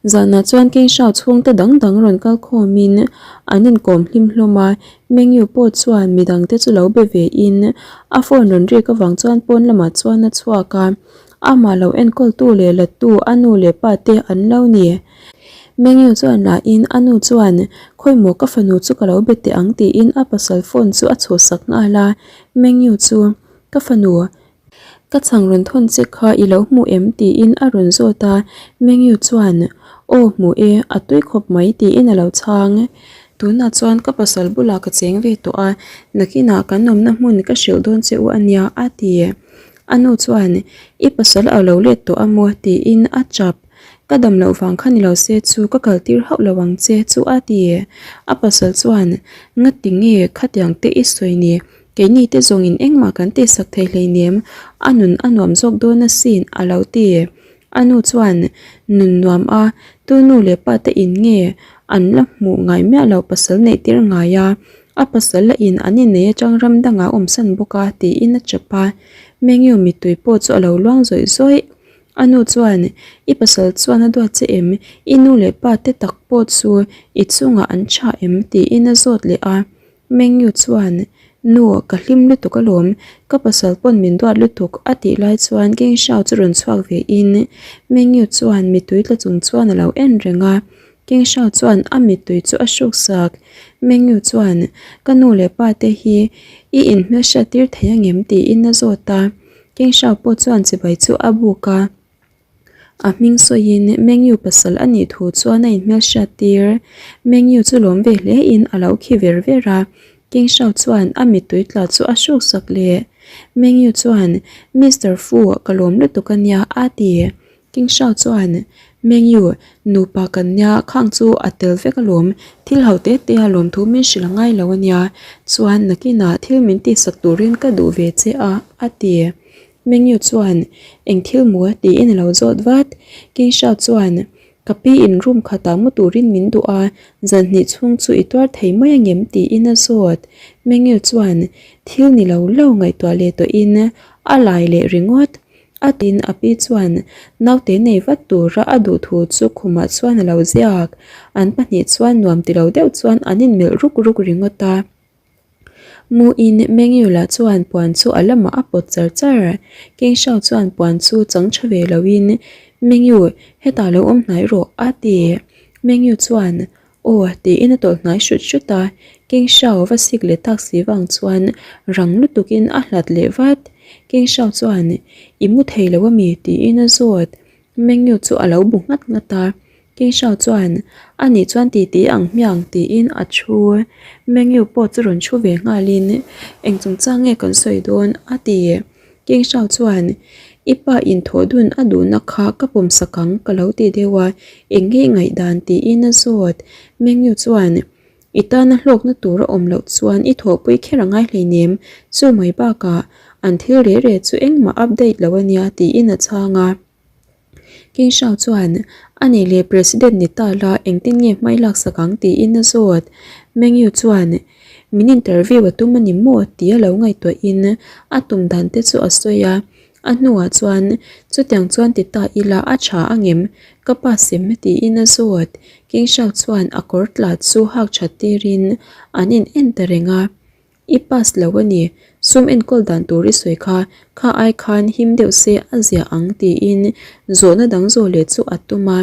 Zanah chuan King Shao chhungte dang dang rawn kal khawmin an inkawm hlim hlawm a, Meng Yu pawh chuan midangte chu lo be ve in a phone rawn rik avang chuan pawn lamah chuan a chhuak a. Amah lo enkawltu leh lattu a nu leh pa te an lo ni. Mengyu chuan lahin a nu chuan Khawimaw ka fanu chu ka lo be teh ang tiin a pasal phone chu a chhuhsak nghal a. Mengyu chu Ka fanu, ka chhang rawn thawn che kha i lo hmu em? tiin a rawn zawt a. Mengyu chuan Aw hmu e, a tui khawp mai tiin a lo chhang. Tunah chuan ka pasal bulah ka cheng ve tawh a, nakinah kan awmna hmun ka hrilh dawn che u a nia a ti. A nu chuan, I pasal a lo let tawh a maw? tiin a chap. Ka dam loh vang kha ni lo se chu ka kal tir hauh lo ang che chu a ti. A pasal chuan, Ngati nge khatiang te i sawi ni? Keini te zawngin engmah kan tihsak thei hleinem, a nun a nuam zawk dawn asin a lo ti. A nu chuan, Nun nuam a, tu nu leh pa te in nge an la hmuh ngai miah loh pasal neih tir ngai a? A pasal la in an innei atang ram dangah a awmsan bawk a tiin a chap a. Mengyu mittui pawh chu a lo luang zawih zawih. A nu chuan, I pasal chuan a duat che em? I nu leh pa te tak pawh chu i chungah an tha em? tiin a zawt leh a. Mengyu chuan, Nu, ka hlim lutuk alawm, ka pasal pawn min duat lutuk a tih lai chuan King Shao chu rawn chhuak ve in Mengyu chuan mittui tla chung chuan a lo en reng a. King Shao chuan a mittui chu a hruk sak. Mengyu chuan, Ka nu leh pa te hi i inhmelhriat tir thei angem? tiin a zawt a. King Shao pawh chuan chibai chu a buk a. A hming sawiin Mengyu pasal a nih thu chuan a inhmelhriat tir. Mengyu chu lawm ve hle in a lo khi ver ver a, King Shao chuan a mittui tla chu a hruk sak leh. Mengyu chuan, Mister Fu, ka lawm lutuk a nia, a ti. King Shao chuan, Mengyu, nupa kan nia, khang chu a tel vek alawm, thil ho te te a lawm thu min hrilh a ngai lo a nia, chuan nakinah thil min tihsak turin ka duh ve che a, a ti. Mengyu chuan, Eng thil maw? tiin a lo zawt vat. King Shao chuan, Ka pi in room khatah mu turin min duh a, zan hnih chhung chu i tuar thei mai angem? tiin a zawt. Mengyu chuan, Thil ni lo lo ngaihtuah leh tawhin a lai leh ringawt. A tin a pi chuan naute nei vat tura a duh thu chu khumah chuan a lo ziak. An pahnih chuan nuam ti lo deuh chuan an inmelh ruk ruk ringawt a. Muin Mengyu-la chuan puan chu a lamah a pawt char char. King Shao chuan puan chu chang tha ve loin, Mengyu, hetah lo awm hnai rawh, a ti. Mengyu chuan, Aw, tiin a tawlh hnai hrut hrut a. King Shao va sik leh tak si vang chuan rang lutukin a hlat leh vat. King Shao chuan, I mu thei lo ami? tiin a zawt. Mengyu chu a lo bu nghat nghat a. King Shao chuan, A nih chuan titi ang hmiang tiin a thu. Meng Yu pawh chu rawn thu ve nghalin, Eng chungchang nge kan sawi dawn? a ti. King Shao chuan, I pa inthawh dun a duhna kha ka pawmsak ang ka lo ti deuh a, eng nge i ngaihdan tiin a zawt. Meng Yu chuan, I tana hlawkna tur a awm loh chuan i thawhpui kher a ngai hleinem, chu mai bakah an thil reh reh chu engmah update lo a nia tiin a chhang a. King Shao chuan, A nih leh President ni ta la engtin nge hmai laksak ang tiin a zawt. Meng Yu chuan, Min interview a tum a ni maw? tia lo ngaihtuahin a tum dan te chu a sawi a. A hnuah chuan, Chutiang chuan ti ta ila a tha angem? Ka pa sem tiin a zawt. King Shao chuan a kawr tla chu hak that tirin an in en ta reng a. I pass lo a ni, sum enkawl dan tur i sawi kha, kha ai khan him deuh se a zia ang tiin zawhna dang zawh leh chu a tum a.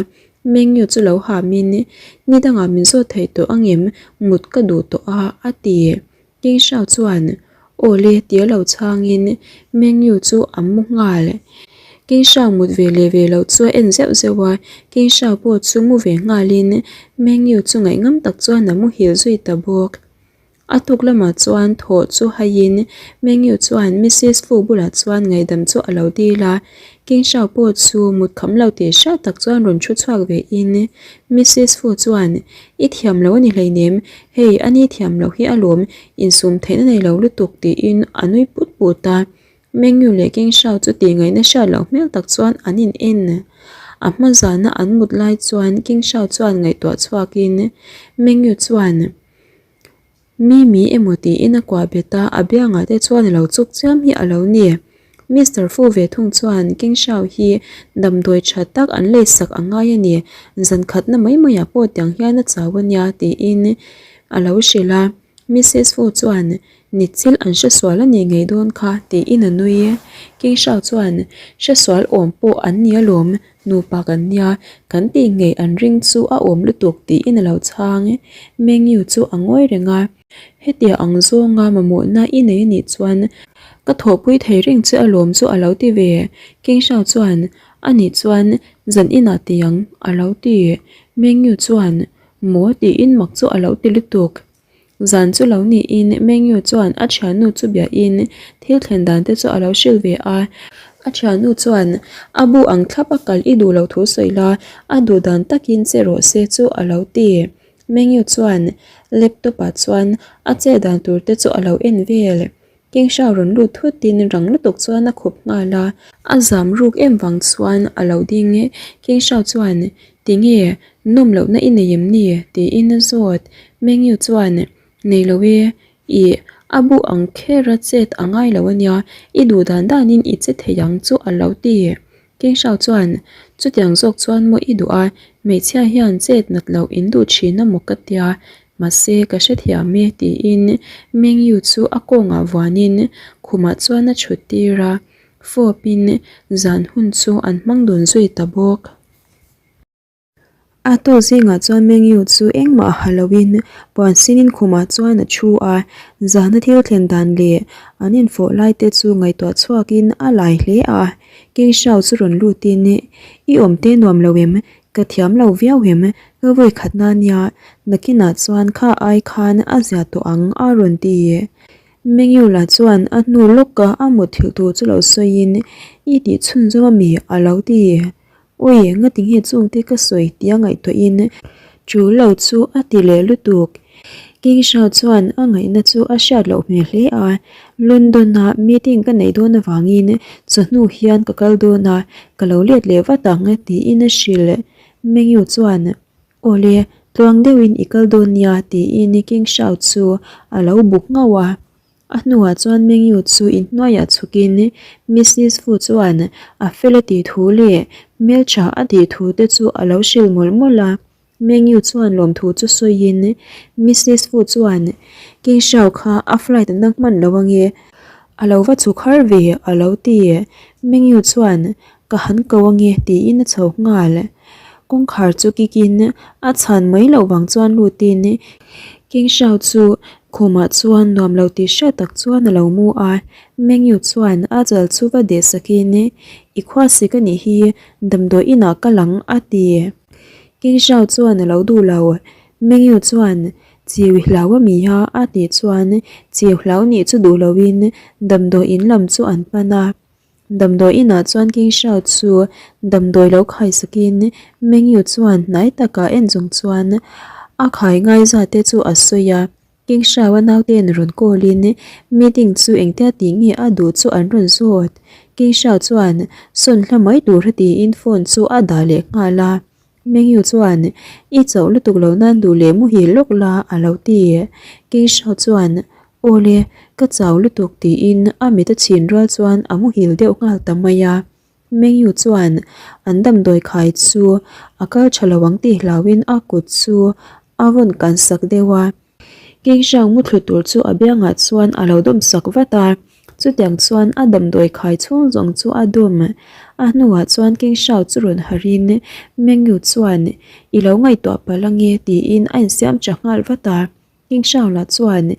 Mengyu chu lo hamin, Ni dangah min zawt thei tawh angem? Mut ka duh tawh a, a ti. King Shao chuan, Aw le tia lo chhangin Mengyu chu a mu nghal. King Shao mut ve leh ve loh chu a en zeuh zeuh a, King Shao pawh chu mu ve nghalin Mengyu chu ngaihngam tak chuan a muhil zui ta bawk. A tuk lamah chuan thawh chu haiin Mengyu chuan Missus Fu bulah chuan ngaihdam chu a lo dil a, King Shao pawh chu mut kham lo tih hriat tak chuan rawn thu chhuak ve in Missus Fu chuan, I thiam lo a ni hleinem, hei a ni thiam loh hi alawm, insum theihna nei lo lutuk tiin a nui put put a. Mengyu leh King Shao chu tih ngaihna hriat loh hmel tak chuan an in en. A hma zana an mut lai chuan King Shao chuan ngaihtuah chhuakin Mengyu chuan, Mi mi emaw tiin a kuah bet a, a biangah te chuan a lo chuk chiam hi a lo ni. Mister Fu ve thung chuan King Shao hi damdawi tha tak an leisak a ngai a ni, zan khatna mai maiah pawh tiang hian a chau a nia tiin a lo hrilh a. Missus Fu chuan Ni chil an hre sual a nih ngei dawn kha tiin a nui. King Shao chuan Hre sual awm pawh an ni alawm, Nupa kan nia, kan tih ngei an ring chu a awm lutuk tiin a lo chhang. Mengyu chu a ngawi reng a, Hetia ang zawnga mamawhna i nei anih chuan ka thawhpui thei reng che alawm chu a lo ti ve. King Shao chuan, Anih chuan zan inah ti ang a lo ti. Mengyu chuan, Maw tiin mak chu a lo ti lutuk. Zan chu lo niin Mengyu chuan a thiannu chu biahin thil thlen dan te chu a lo hrilh ve a. A thiannu chuan a bu ang thlap a kal i duh loh thu sawi la, a duh dan takin che rawh se chu a lo ti. Mengyu chuan laptop ah chuan a che dan tur te chu a lo en vel. King Shao rawn lut thutin rang lutuk chuan a khup nghal a. A zam ruk em vang chuan a lo ding e. King Shao chuan, Tinge, nawm lohna i nei em ni? tiin a zawt. Mengyu chuan, Nei lo e, ih, a bu ang khera chet a ngai lo a nia, i duh dan danin i che thei ang chu a lo ti. King Shao chuan, Chutiang zawk chuan maw i duh a, hmeichhia hian chet nat loh in duh thin a maw ka tia, mahse ka hrethiam e tiin Meng Yu chu a kawngah vuanin khumah chuan a chhut tir a, fawpin zan hun chu an hmang dun zui ta bawk. A tawk zingah chuan Mengyu chu engmah ha loin puan sinin khumah chuan a thu a, zahna thil thlen dan leh an infawh lai te chu ngaihtuah chhuakin a lai hle a. King Shao chu rawn lutin, I awm te nuam lo em? Ka thiam lo viau em? Ka vawi khatna nia, nakinah chuan kha ai khan a zia tawh ang a rawn ti. Mengyu lah chuan a hnu lawka a mutthilh tur chu lo sawiin, I tih chhunzawm ami? a lo ti. Ui, ngati nge chungte ka sawi tia ngaihtuahin tul lo chu a ti leh lutuk. King Shao chuan a ngaihna chu a hriat loh hmel hle a, London-ah meeting ka neih dawn avangin chawhnu hian ka kal dawn a, ka lo let leh vat ang tiin a hrilh. Mengyu chuan, Awle, tluang deuhin i kal dawn nia tiin King Shao chu a lo buk ngauh a. A hnuah chuan Mengyu chu inhnuaiah chhukin Missis Fu chuan a fel a tih thu leh hmeltha a tih thu te chu a lo hrilh mawlh mawlh a. Mengyu chuan lawmthu chu sawiin Missis Fu chuan King Shao kha a flight a nang hman lo ange, a lo va chhuk har ve a lo ti. Mengyu chuan Ka han ko ange tiin a chho nghal. Kawngkhar chu kikin a chhan mai loh vang chuan lutin King Shao chu khumah chuan nuam lo tih hriat tak chuan a lo mu a. Mengyu chuan a chal chu va deh sakin I khuasik a nih hi damdawi inah ka lang a ti. King Shao chuan a lo duh lo. Meng Yu chuan, Chiu i hlau a mi a? a tih chuan chiu hlau nih chu duh loin damdawi in lam chu an pan a. Damdawi inah chuan King Shao chu damdawi lo khai sakin Meng Yu chuan hnai takah en chung chuan a khai ngai zat te chu a sawi a. King Shao-a nauten rawn call in meeting chu engtia tih nge a duh chu an rawn zawt. King Shao chuan sawn hla mai tur a tiin phone chu a dah leh nghal a. Meng Yu chuan I chauh lutuk lo nan duh leh muhil lawk la a lo ti. King Shao chuan Aw le, ka chau lutuk tiin a mit a chhin rual chuan a muhil deuh nghal ta mai a. Meng Yu chuan an damdawi khai chu a kal tha lo ang tih hlauhin a kut chu a rawn kan sak deuh a. King Xiang muthlu tur chu a biangah chuan a lo dawm sak vat a, chutiang chuan a damdawi khai chhung zawng chu a dawm. A hnuah chuan King Xiao chu rawn harhin Meng Yu chuan I lo ngaihtuah palh ange tiin a insiam tha nghal vat a. King Xiao lah chuan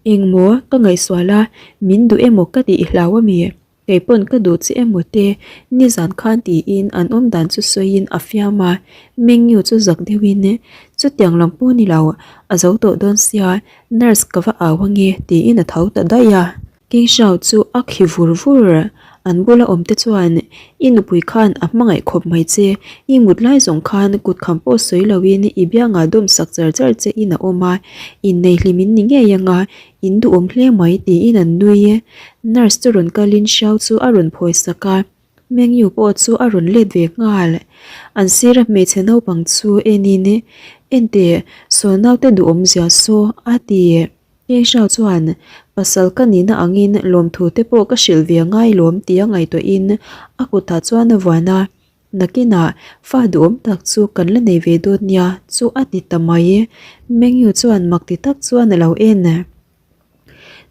Engmaw ka ngaihsual a, min duh emaw ka tih i hlau ami? Kei pawn ka duh che emaw te, nizan khan tiin an awm dan chu sawiin a fiam a, Mengyu chu zak deuhin, Chutiang lam pawh ni lo, a zo tawh dawn sia, nurse ka va au ange tiin a tho ta daih a. King Shao chu a khi vur vur, an bula awm te chuan, I nupui khan a hmangaih khawp mai che, i mut lai zawng khan kut kham pawh sawi loin i biangah dawm sak char char che in a awm a, innei hlim in ni ngei anga In duhawm hle mai tiin an nui e. Nurse chu rawn kalin Xiao chu a rawn phawi sak a, Meng Yu pawh chu a rawn let ve nghal. An sira hmeichhe naupang chu enin, Enteh, saw naute duhawm zia saw, a ti. Eng Xiao chuan, Pasal ka nihna angin lawmthu te pawh ka hrilh ve ngai lawm tia ngaihtuahin a kutah chuan a vuan a. Nakinah fa duhawm tak chu kan la nei ve dawn nia chu a ti ta mai. Mengyu chuan mak ti tak chuan a lo en.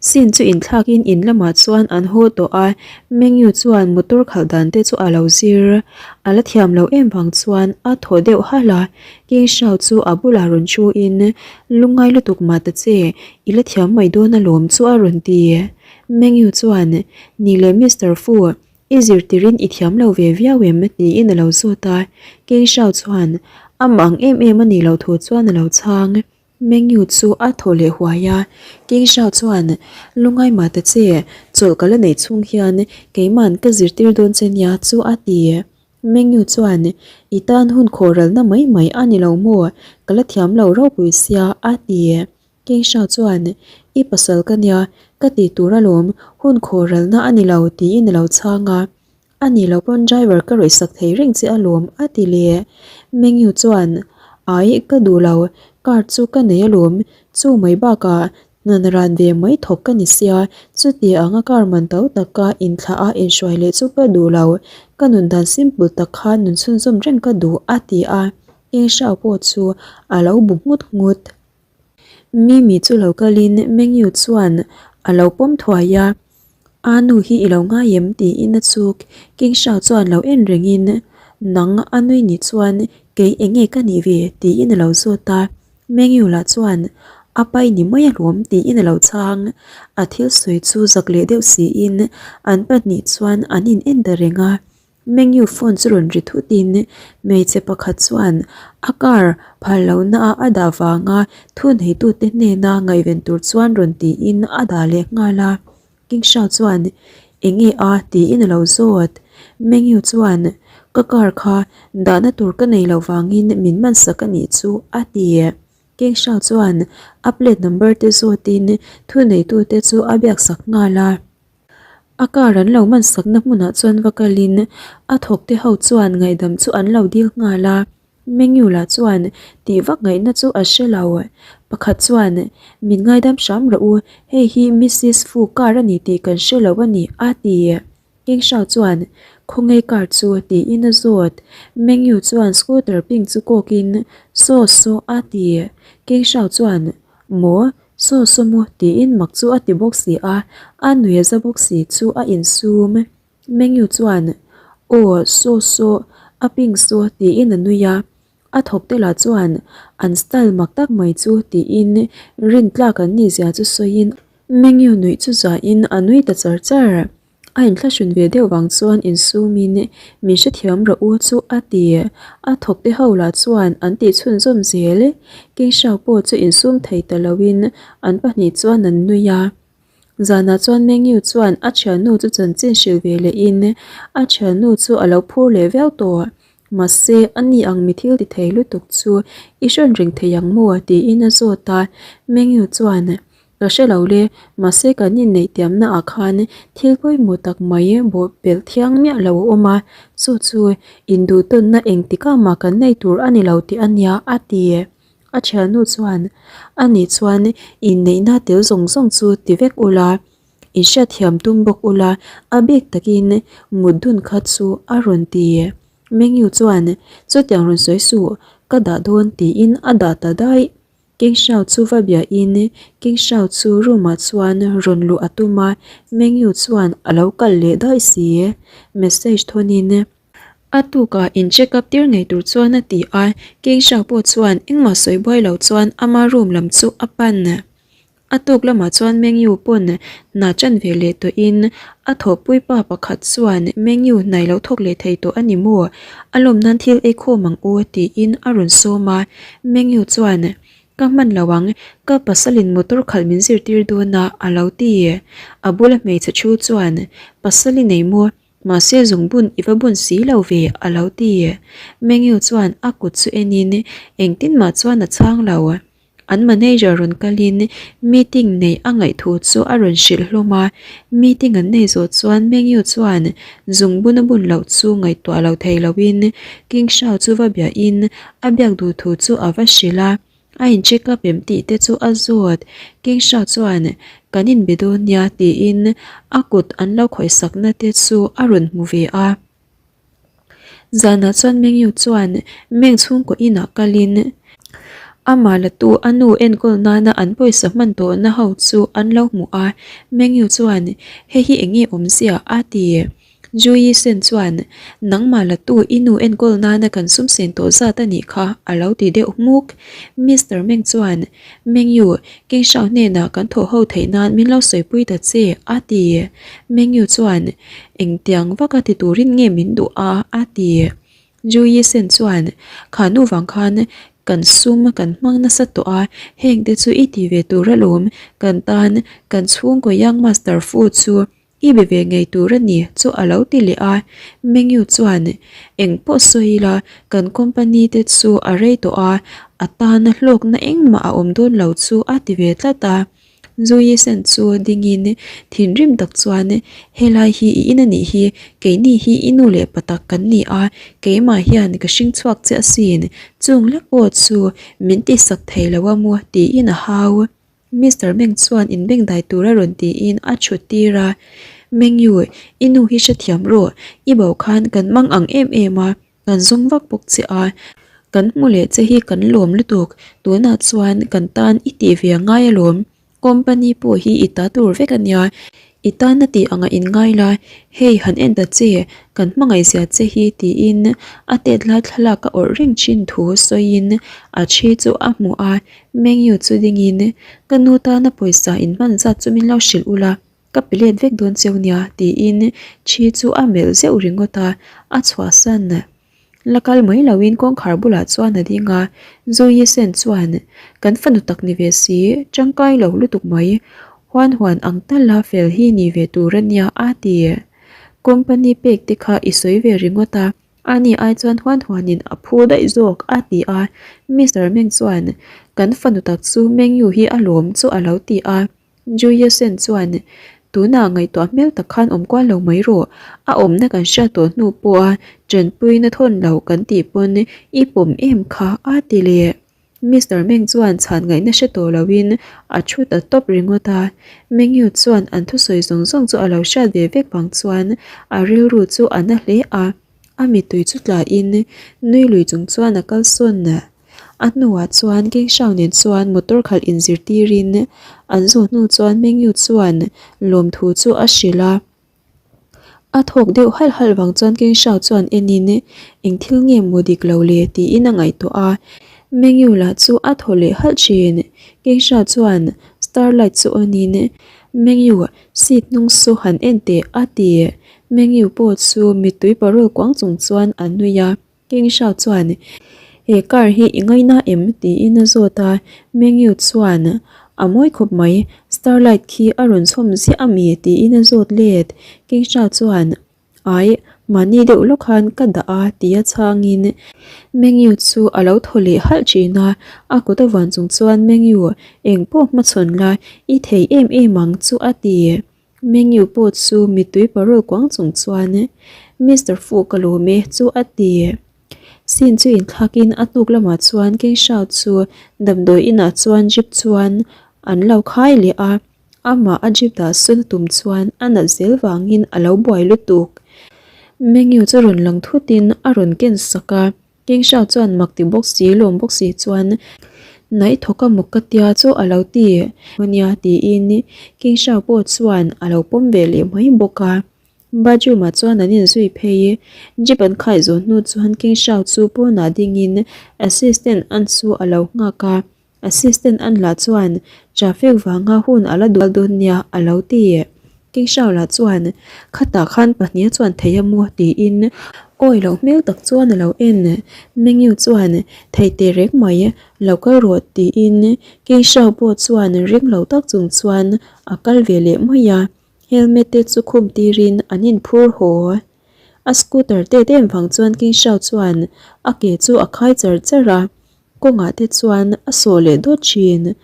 Sin chu inthlakin in lamah chuan an haw tawh a, Mengyu chuan motor khalh dan te chu a lo zir. A la thiam lo em vang chuan a thaw deuh halh a, King Shao chu a bulah rawn thu in, Lungngai lutuk mah ta che, i la thiam mai dawn alawm chu a rawn ti. Mengyu chuan, Ni leh Mister Fu, I zirtirin i thiam lo ve viau em? tiin a lo zawt a, King Shao chuan amah ang em em a nih loh thu chuan a lo chhang. Meng Yu chu a thaw leh huai a, King Shao chuan Lungai mah ta che, chawlh ka la neih chhung hian keima'n ka zirtir dawn che nia chu a ti. Meng Yu chuan I tan hun khawhralna mai mai a ni lo maw, ka la thiam lo ropui sia a ti. Keisha chuan, I pasal ka nia, ka ti tur alawm, hun khawhralna a ni lo, tiin a lo chhang a. A ni lo pawn driver ka rawih sak thei reng che alawm, a ti leh. Mengyu chuan, Ai, ka duh lo, car chu ka nei alawm, chu mai bakah hna ran ve mai thawk ka ni sia, chuti anga car man to taka inthlah a inhruai leh chu ka duh lo, ka nun dan simple tak khan nun chhunzawm reng ka duh, a ti a. Keisha pawh chu a lo bu nghut nghut. Mimi chu lo kalin Mengyu chuan a lo pawm thuai a, A nu hi i lo ngai em? tiin a chuk. King Shao chuan lo en rengin, Nang a nui ni chuan kei eng nge ka nih ve? tiin a lo zawt a. Mengyu lah chuan, A pai ni mai alawm tiin a lo chhang. A thil sawi chu zak leh deuh siin an pahnih chuan an in en ta reng a. Menu phone chu rawn ri thut in hmeichhe pakhat chuan a car phal lohna a a dah vanga thuneitute hnena ngaihven tur chuan rawn tiin a dah leh nghal a. King Shao chuan eng nge a tiin a lo zawt. Menu chuan ka car kha dahna tur ka nei loh vangin min man sak a nih chu a ti. King Shao chuan a plate number te zawtin thuneitute chu a biak sak nghal a. A car an lo man sakna hmunah chuan va kalin a thawk te ho chuan ngaihdam chu an lo dil nghal a, Menu lah chuan tih vak ngaihna chu a hre lo. Pakhat chuan, Min ngaidam hram rawh u, hei hi Missis Fu car a ni tih kan hre lo a ni, a ti. King Shao chuan, Khawnge car chu? tiin a zawt. Menu chuan scooter pink chu kawkin, Saw saw a ti. King Shao chuan, Maw? Saw saw maw tiin mak chu a ti bawk si a, a nui a za bawk si chu a insum. Mengyu chuan, Aw, saw saw, a pink saw tiin a nui a. A thawk te lah chuan an style mak tak mai chu tiin rin tlak an nih zia chu sawiin Mengyu nuih chu zahin a nui ta char char. A inthlahrun ve deuh vang chuan insumin min hrethiam rawh u chu a ti. A thawk te ho lah chuan an tih chhunzawm zel. Kingshao pawh chu insum thei ta loin an pahnih chuan an nui a. Zanah chuan Mengyu chuan a thiannu chu chanchin hrilh ve lehin a thiannu chu a lo phur leh viau tawh. Mahse, a ni ang mi thil ti thei lutuk chu i hrawn reng thei ang maw? tiin a zawt a. Mengyu chuan, Ka hre lo le, mahse kan inneih tiamna ah khan thil pawimawh tak mai bawh pelh thiang miah lo a awm a, chu chu induhtawnna engtikah mah kan nei tur a ni lo tih a nia, a ti. A thiannu chuan, Ani chuan inneihna tel zawng zawng chu ti vek ula, in hriatthiam tum bawk ula, a bik takin mut dun kha chu a rawn ti. Mengyu chuan, Chutiang rawn sawi suh, ka dah dawn tiin a dah ta daih. King Shao chu va biahin King Shao chu room ah chuan rawn luh a tum a, Mengyu chuan a lo kal leh daih si. Message thawnin a tukah in check up tir ngei tur chuan a ti a, King Shao pawh chuan engmah sawi buai lo chuan ama room lam chu a pan. A tuk lamah chuan Mengyu pawn hna chan ve leh tawhin a thawhpui pa pakhat chuan Mengyu hnai lo thawk leh thei tawh a ni maw? A lawm nan thil ei khawm ang u tiin a rawn sawm a. Mengyu chuan, Ka hman lo ang, ka pasalin motor khalh min zirtir dawn a a lo ti. A bula hmeichhe thu chuan, Pasal i nei maw? Mahse zungbun i va bun si lo ve a lo ti. Mengyu chuan a kut chu enin engtin mah chuan a chhang lo. An manager rawn kalin meeting neih a ngaih thu chu a rawn hrilh hlawm a, meeting an nei zawh chuan Mengyu chuan zungbun a bun loh chu ngaihtuah lo thei loin King Shao chu va biahin a biak duh thu chu a va hrilh a, a in check up em tih te chu a zawt. King Shao chuan kan inbe dawn nia tiin a kut an lo khawihsakna te chu a rawn hmu ve a. Zanah chuan Mengyu chuan Meng chhungkaw inah kalin amah latu a nu enkawl nana an pawisa hman tawhna ho chu an lo hmu a, Mengyu chuan hei hi eng nge awmzia a ti. Juyi Sen chuan nangmah latu i nu enkawl nana kan sum sen tawh zat a nih kha a lo ti deuh hmuk. Mister Meng chuan Mengyu, King Shao hnenah kan thawh ho theih nan min lo sawipui ta che a ti. Mengyu chuan Engtiang vaka ti turin nge min duh a? a ti. Ju Yisen chuan, Kha nu vang khan kan sum kan hmang nasa tawh a, heng te chu i ti ve tur alawm, kan tan kan chhungkaw Young Master Fu chu i be ve ngei tur a ni chu a lo ti leh a. Mengyu chuan, Eng pawh sawi ila, kan company te chu a rei tawh a, a tana hlawkna engmah a awm dawn lo chu a ti ve tlat a. Zuyi sen chu dingin thinrim tak chuan, Helai hi i in a nih hi, keini hi i nu leh pa tak kan ni a, keimah hian ka hring chhuak che asin, chung lek pawh chu min tihsak thei lo a maw tiin a hau. Mister Meng chuan inbengdai tura rawn tiin a chhut tir a, Mengyu, i nu hi hrethiam rawh, i bo khan kan mang ang em em a, Kan zawng vak bawk che a, kan hmu leh che hi kan lawm lutuk, tunah chuan kan tan i tih ve a ngai alawm, company pawh hi i ta tur vek a nia, i tan a tih anga in ngai la, hei han en ta che, kan hmangaihzia che hi tiin a tet lai thlalak a awrh reng thin thu sawiin a thi chu a hmu a, Mengyu chu dingin ka nu tana pawisa in hman zat chu min lo hrilh ula. Ka pe let vek dawn cheu nia tiin thi chu a melh zeuh ringawt a, a chhuahsan. La kal mai loin kawngkhar bulah chuan a ding a, Zoe Sen chuan, Kan fanu tak ni ve si, tangkai lo lutuk mai, huan huan ang tala fel hi ni ve tur a nia a ti. Company pek te kha i sawi ve ringawt a, ani ai chuan huan huanin a phu daih zawk a ti a, Mister Meng chuan, Kan fanu tak chu Mengyu hi a lawm chu a lo ti a. Juliusen chuan, Tunah ngaihtuah hmel tak khan awm kual lo mai rawh. A awmna kan hriat tawh hnu pawha tanpuina thawn lo kan tih pawn i pawm em kha a ti leh. Mister Meng chuan chhan ngaihna hre tawh loin a thu ta tawp ringawt a. Mengyu chuan an thusawi zawng zawng chu a lo hriat ve vek vang chuan a rilru chu a na hle a. A mittui chu tlain nui lui chung chuan a kalsawn. A hnuah chuan King Shao nen chuan motor khalh inzirtirin an zawh hnu chuan Mengyu chuan lawmthu chu a hrilh a. A thawk deuh halh halh vang chuan King Shao chuan enin eng thil nge maw dik lo le tiin a ngaihtuah a. Mengyu lah chu a thaw leh halh thin. King Shao chuan starlight chu on in. Mengyu, seat hnung saw han en teh a ti. Mengyu pawh chu mittui parawl kuang chung chuan a nui a. King Shao chuan, He car hi i ngaina em? tiin a zawt a. Mengyu chuan, A mawi khawp mai, Starlight khi a rawn chhawm ziah a mi? tiin a zawt let. King Shao chuan, Ai, mahni deuh lawk khan ka dah a tia chhangin Mengyu chu a lo thaw leh halh thin a, a kut a vuan chung chuan Mengyu eng pawh hmachhawn la, i thei em em ang chu a ti. Mengyu pawh chu mittui parawl kuang chung chuan Mister Fu ka lawm e chu a ti. Sin chu inthlakin a hnuk lamah chuan King Shao chu damdawi inah chuan jeep chuan an lo khai leh a. Amah a jeep dah sawn a tum chuan a nat zel vangin a lo buai lutuk. Mengyu chu rawn lang thutin a rawn ken sak a, King Shao chuan mak ti bawk si lawm bawk si chuan Naih thawk a maw ka tia chu a lo ti ania tiin King Shao pawh chuan a lo pawm ve leh mai bawk a. Bathroom ah chuan an inzui phei i jeep an khai zawh hnu chuan King Shao chu pawnah dingin assistant an chu a lo nghak a. Assistant an lah chuan traffic vanga hun a la dual dawn nia a lo ti. King Shao lah chuan khatah khan pahnih a chuan thei a maw tiin awi loh hmel tak chuan a lo en. Mengyu chuan thei teh reng mai lo kal rawh tiin King Shao pawh chuan ring lo tak chung chuan a kal ve leh mai a. Helmet te chu khum tirin an inphur haw. A scooter tet em vang chuan King Shao chuan a ke chu a khai char char a. Kawngah te chuan a sawh leh dawt thin.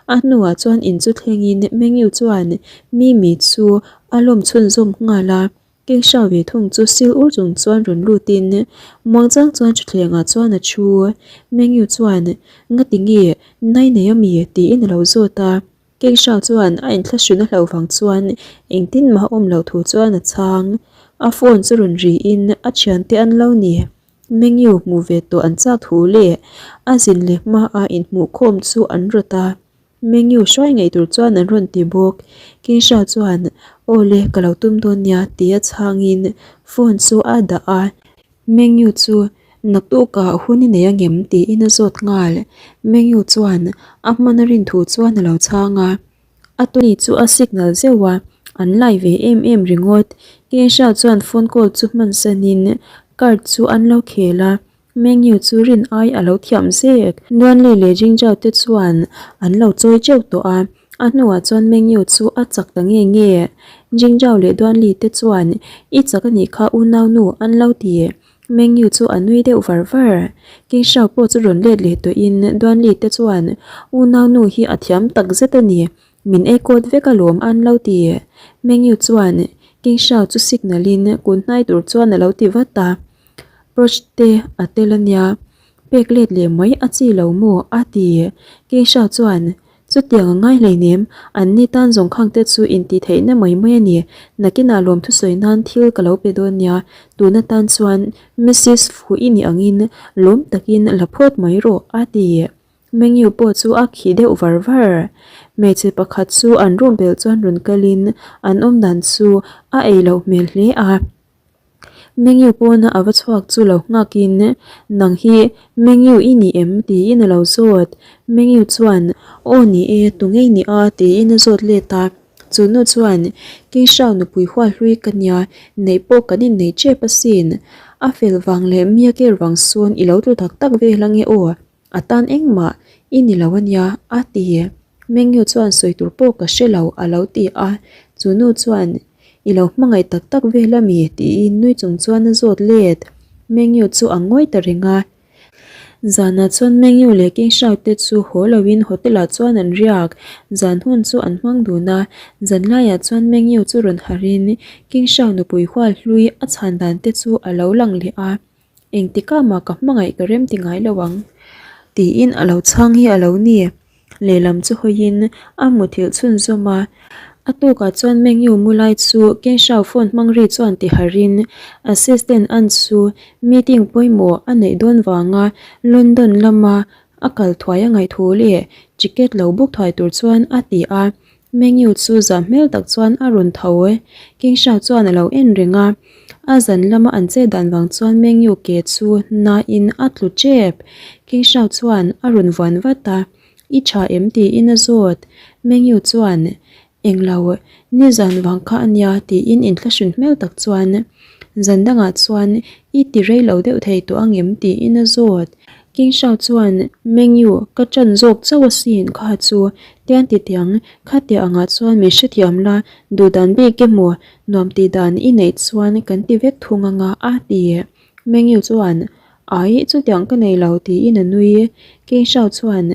A hnuah chuan in chu thlengin Mengyu chuan Mimi chu a lawm chhunzawm nghal a, King Shao ve thung chu sil ur chung chuan rawn lutin muangchang chuan thutthlengah chuan a thu. Mengyu chuan, Ngati nge nai nei a mi? tiin a lo zawt a. King Shao chuan a inthlahrun a hlauh vang chuan engtin mah a awm loh thu chuan a chhang. A phone chu rawn riin a thiante an lo ni. Mengyu hmuh ve tawh an chak thu leh a zin leh hma a inhmuh khawm chu an rawt a. Mengyu hruai ngei tur chuan an rawn ti bawk. Kinsha chuan, Aw le, ka lo tum dawn nia, tia chhangin phone chu a dah a. Mengyu chu naktukah hun i nei angem tiin a zawt nghal. Mengyu chuan a hman a rin thu chuan a lo chhang a. A tuni chu a signal zeuh a, an lai ve em em ringawt. Keisha chuan phone call chu hman sanin card chu an lo khel a, Mengyu chu rin ai a lo thiam zek. Duanli leh Jingjao te chuan an lo chawi teuh tawh a, a hnuah chuan Mengyu chu a chak ta nge nge. Jingjao leh Duanli te chuan i chak a nih kha unaunu an lo ti. Mengyu chu a nui deuh var var. Keisha pawh chu rawn let leh tawhin Duanli te chuan unaunu hi a thiam tak zet a ni, min ei kawt vek alawm an lo ti. Mengyu chuan Keisha chu signal in kun hnai tur chuan a lo ti vat a, Proch te a tel a nia, pek let leh mai a chi lo maw a ti. Keisha chuan Chutiang a ngai hleinem, an ni tan zawng khang te chu intih theihna mai mai a ni. Nakinah lawm thusawi nan thil ka lo pe dawn nia, tun atan chuan Missis Fu i nih angin lawm takin la phawt mai rawh, a ti. Mengyu pawh chu a khih deuh var var. Hmeichhe pakhat chu an room bel chuan rawn kalin an awm dan chu a ei loh hmel hle a. Mengyu pawna a va chhuak chu lo nghakin, Nang hi Mengyu i ni em? tiin a lo zawt. Mengyu chuan, Aw ni e, tu ngei ni a? tiin a zawt let a. Chu nu chuan, Keishau nupui hual hlui ka nia, neih pawh kan innei tep asin. A fel vang leh mi a ker vang sawn i lo tlu tak tak ve hla nge aw? A tan engmah i ni lo ania, a ti. Mengyu chuan sawi tur pawh ka hre lo, a lo ti a. Chu nu chuan, I lo hmangaih tak tak vel a mi? tiin nui chung chuan a zawt let. Mengyu chu a ngawi ta reng a. Zanah chuan Mengyu leh King Shao te chu haw loin hotel ah chuan an riak. Zan hun chu an hmang dun a. Zan laiah chuan Mengyu chu rawn harhin King Shao nupui hual hlui a chhan dan te chu a lo lang leh a. Engtikah mah ka hmangaih ka rem ti ngai lo ang tiin a lo chhang hi a lo ni. Lehlam chu hawiin a muthilh chhunzawm a. A tukah chuan Mengyu mu lai chu Kenshao phone hmang ri chuan ti harhin assistant an chu meeting pawimawh a neih dawn vanga London lama a kal thuai a ngaih thu leh ticket lo book thuai tur chuan a ti a. Menu chu zah hmel tak chuan a rawn tho e. King Shao chuan a lo en reng a. A zan lama an chet dan vang chuan Menu ke chu nain a tlu tep. King Shao chuan a rawn vuan vat a, I tha em? tiin a zawt. Menu chuan. Englo, nizan vang kha a nia tiin inthlahrun hmel tak chuan zan dangah chuan i ti rei lo deuh thei tawh angem tiin a zawt. King Shao chuan Mengyu ka ṭan zawk chauh asin kha chu tian ti tiang khatia angah chuan min hrethiam la duhdan bik emaw nuam tih dan i neih chuan kan ti vek thung anga a ti. Mengyu chuan Ai, chutiang ka nei lo tiin a nui. King Shao chuan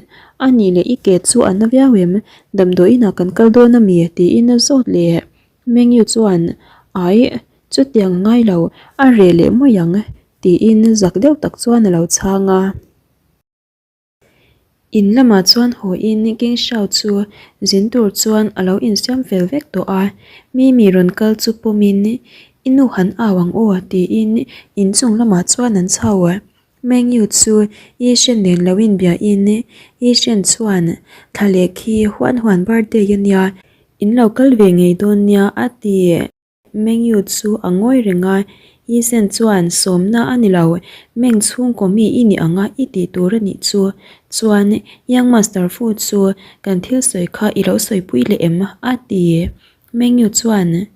A nih leh i ke chu a na viau em? Damdawiinah kan kal dawn a mi? tiin a zawt leh. Mengyu chuan Ai, chutiang a ngai lo, a reh leh mai ang tiin zak deuh tak chuan a lo chhang a. In lamah chuan haw in King Shao chu zin tur chuan a lo insiam fel vek tawh a, Mimi rawn kal chu pawm in I nu han au ang aw tiin inchung lamah chuan an chho. Meng Yu chu Yi Shen nen lo inbia in Yi Shen chuan thla leh khi huan huan birthday a nia, in lo kal ve ngei dawn nia a ti. Meng Yu chu a ngawi reng a, Yi Shen chuan sawmna a ni lo, Meng chhungkaw mi i ni ang a i tih tur a nih chu. Chuan Young Master Fu chu kan thil sawi kha i lo sawipui leh em? a ti. Meng Yu chuan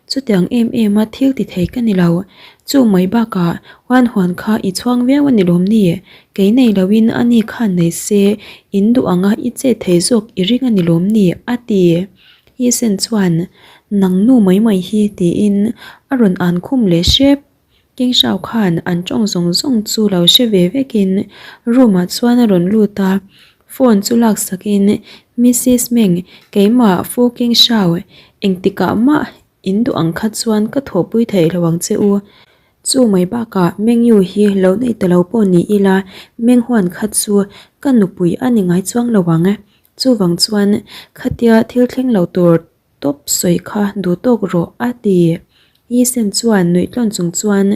chutiang em em a thil ti thei ka ni lo, chu mai bakah Huan Huan kha i chhuang viau a ni lawm ni? Kei nei loin a ni khan nei se in duh ang a i chet thei zawk i ring a ni lawm ni? a ti. Hisen chuan, Nang nu mai mai hi tiin a rawn an khum leh hrep. King Shao khan an tawng zawng zawng chu lo hre ve vekin room ah chuan a rawn lut a, phone chu laksakin, Missis Meng, keimah Fu King Shao, engtikah mah in duh ang kha chuan ka thawhpui theih lo ang che u. Chu mai bakah Meng Yu hi lo nei ta lo pawh ni ila Meng Huan kha chu ka nupui a ni ngai chuang lo ang. Chuvang chuan khatia thil thleng lo tur tawp sawi kha duh tawk rawh a ti. Yi Sen chuan nuih tlawn chung chuan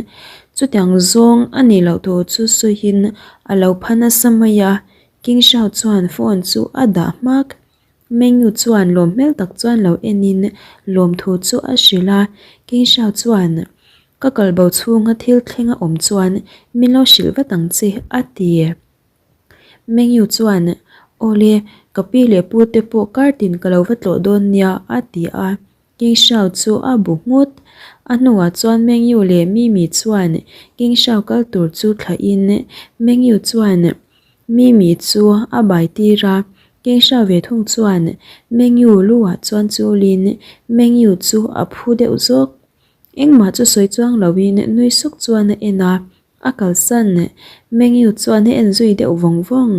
chutiang zawng a nih loh tur chu sawiin a lo pha nasa mai a, King Shao chuan phone chu a dah hmak. Meng Yu chuan lawm hmel tak chuan lo enin lawmthu chu a hrilh a, King Shao chuan ka kalbo chhunga thil thleng a awm chuan min lo hrilh vat ang che a ti. Mengyu chuan, Awle, ka pi leh pu te pawh kar tin ka lo va tlawh dawn nia, a ti a. King Shao chu a bu nghut. A hnuah chuan Mengyu leh Mimi chuan King Shao kal tur chu thlahin Mengyu chuan Mimi chu a bai tir a. King Shao ve thung chuan Mengyu lu ah chuan chulin Mengyu chu a phu deuh zawk. Engmah chu sawi chuang loin nui suk chuan a en a. A kalsan Mengyu chuan a en zui deuh vawng vawng.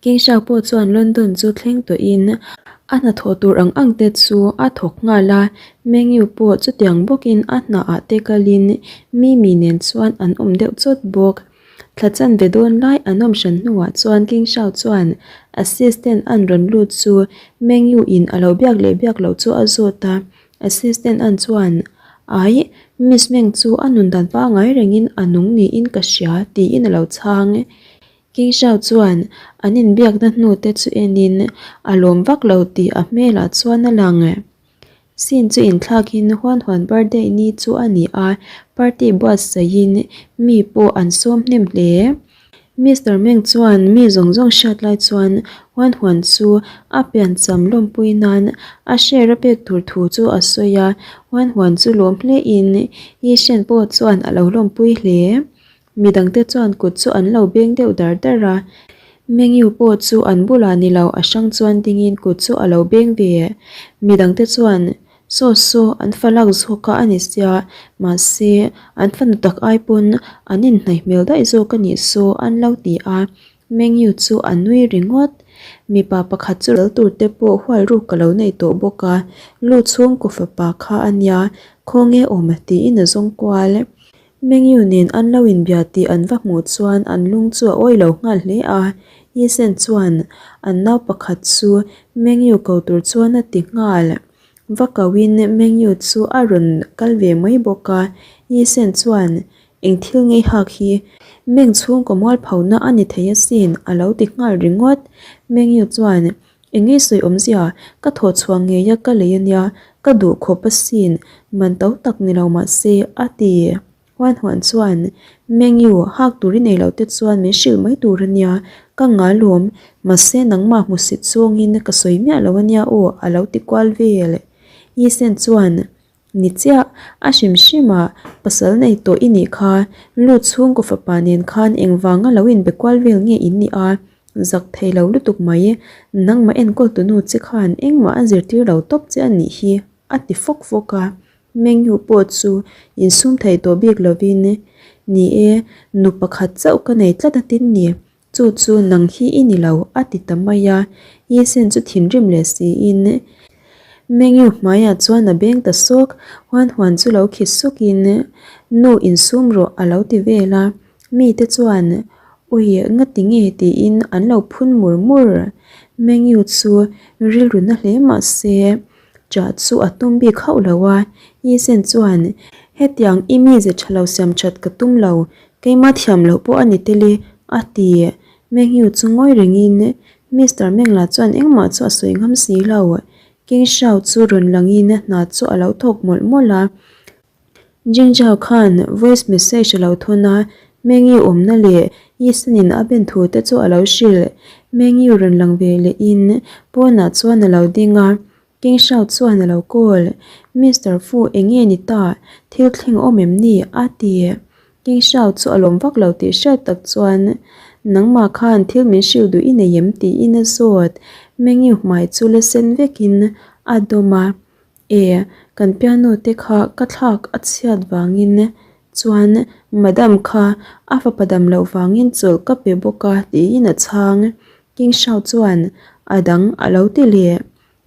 King Shao pawh chuan London chu thleng tawhin a hnathawh tur ang ang te chu a thawk nghal a, Mengyu pawh chutiang bawkin a hna ah te kalin Mimi nen chuan an awm deuh chawt bawk. Thla chanve dawn lai an awm hran hnuah chuan King Shao chuan assistant an rawn lut chu Mengyu in a lo biak leh biak loh chu a zawt a, Assistant an chuan, Ai, Miss Meng chu a nun dan pangai rengin a nung niin ka hria, tiin a lo chhang. King Shao chuan an inbiakna hnu te chu enin a lawm vak lo tih a hmelah chuan a lang. Scene chu inthlakin Huan Huan birthday ni chu a ni a, party buatsaihin mi pawh an sawm hnem hle. Mister Meng chuan mi zawng zawng hriat lai chuan Huan Huan chu a piancham lawmpui nan a share a pek tur thu chu a sawi a, Huan Huan chu lawm hle in Yi Shen pawh chuan a lo lawmpui hle. Midangte chuan kut chu an lo beng deuh dar dar a, Meng Yu pawh chu an bulah ni lo a hrang chuan dingin kut chu a lo beng ve. Midangte chuan Saw saw an fa lak zawk a a ni sia, mahse an fanu tak ai pawn an inhnaih hmel daih zawk a nih saw an lo ti a, Mengyu chu a nui ringawt. Mipa pakhat chu ral tur te pawh hual ruk ka lo nei tawh bawk a, lu chhungkaw fapa kha a nia, khawnge awm tiin a zawng kual. Mengyu nen an lo inbia tih an va hmuh chuan an lung chu a awi lo nghal hle a, Yisen chuan an nau pakhat chu Mengyu ko tur chuan a ti nghal. Va koin Mengyu chu a rawn kal ve mai bawk a, Yisen chuan eng thil ngei hak hi Meng chhungkaw mualphona a ni thei asin a lo ti nghal ringawt. Mengyu chuan Eng nge sawi awmzia, ka thawh chhuah ngei a ka lei ania, ka duh khawp asin, man to tak ni lo mahse, a ti. Huan huan chuan, Mengyu, hak tur i nei loh te chuan min hrilh mai tur a nia, ka ngalawm, mahse nangmah hmusit zawngin ka sawi miah lo a nia aw a lo ti kual vel. Yisen chuan, Ni chiah, a hrim hrim a, pasal nei tawh i nih kha, lut chhungkaw fapa nen khan engvanga lo inbe kual vel nge in nih a, zak thei lo lutuk mai, nangmah enkawl tunu che khan engmah a zirtir lo tawp che a nih hi, a ti fawk fawk a. Mengyu pawh chu insum thei tawh bik lovin, Ni e, nu pakhat chauh ka nei tlat a tin ni, Chu chu nang hi i ni lo, a ti ta mai a. Yisen chu thinrim leh siin Mengyu hmaiah chuan a beng ta sawk, huan huan chu lo khi sukin, Nu insum rawh a lo ti vel a. Mite chuan, Ui, ngati nge tiin an lo phun mur mur. Mengyu chu rilru na hle mah se, chah chu a tum bik hauh lo a. Yisen chuan, Hetiang i mize tha lo siam that ka tum lo, Keimah thiam loh pawh a ni tel e, a ti. Mengyu chu ngawi rengin Mister Mengla chuan engmah chu a sawi ngam si lo. King Shao chu rawn langin hna chu a lo thawk mawlh mawlh a. Jing Zhao khan voice message a lo thawn a, Mengyu awmna leh Yisenin a ben thu te chu a lo hrilh. Mengyu rawn lang ve lehin pawnah chuan a lo ding a, King Shao chuan a lo call, Mister Fu eng nge ni ta, thil thleng awm em ni? a ti. King Shao chu a lawm vak lo tih hriat tak chuan, Nangmah khan thil min hrilh duh i nei em? tiin a zawt. Mengyu hmai chu la sen vekin a dawm a, E, kan piano te kha ka thlak a chhiat vangin chuan Madam kha a fapa dam loh vangin chawlh ka pe bawk a tiin a chhang. King Shao chuan a dang a lo ti leh.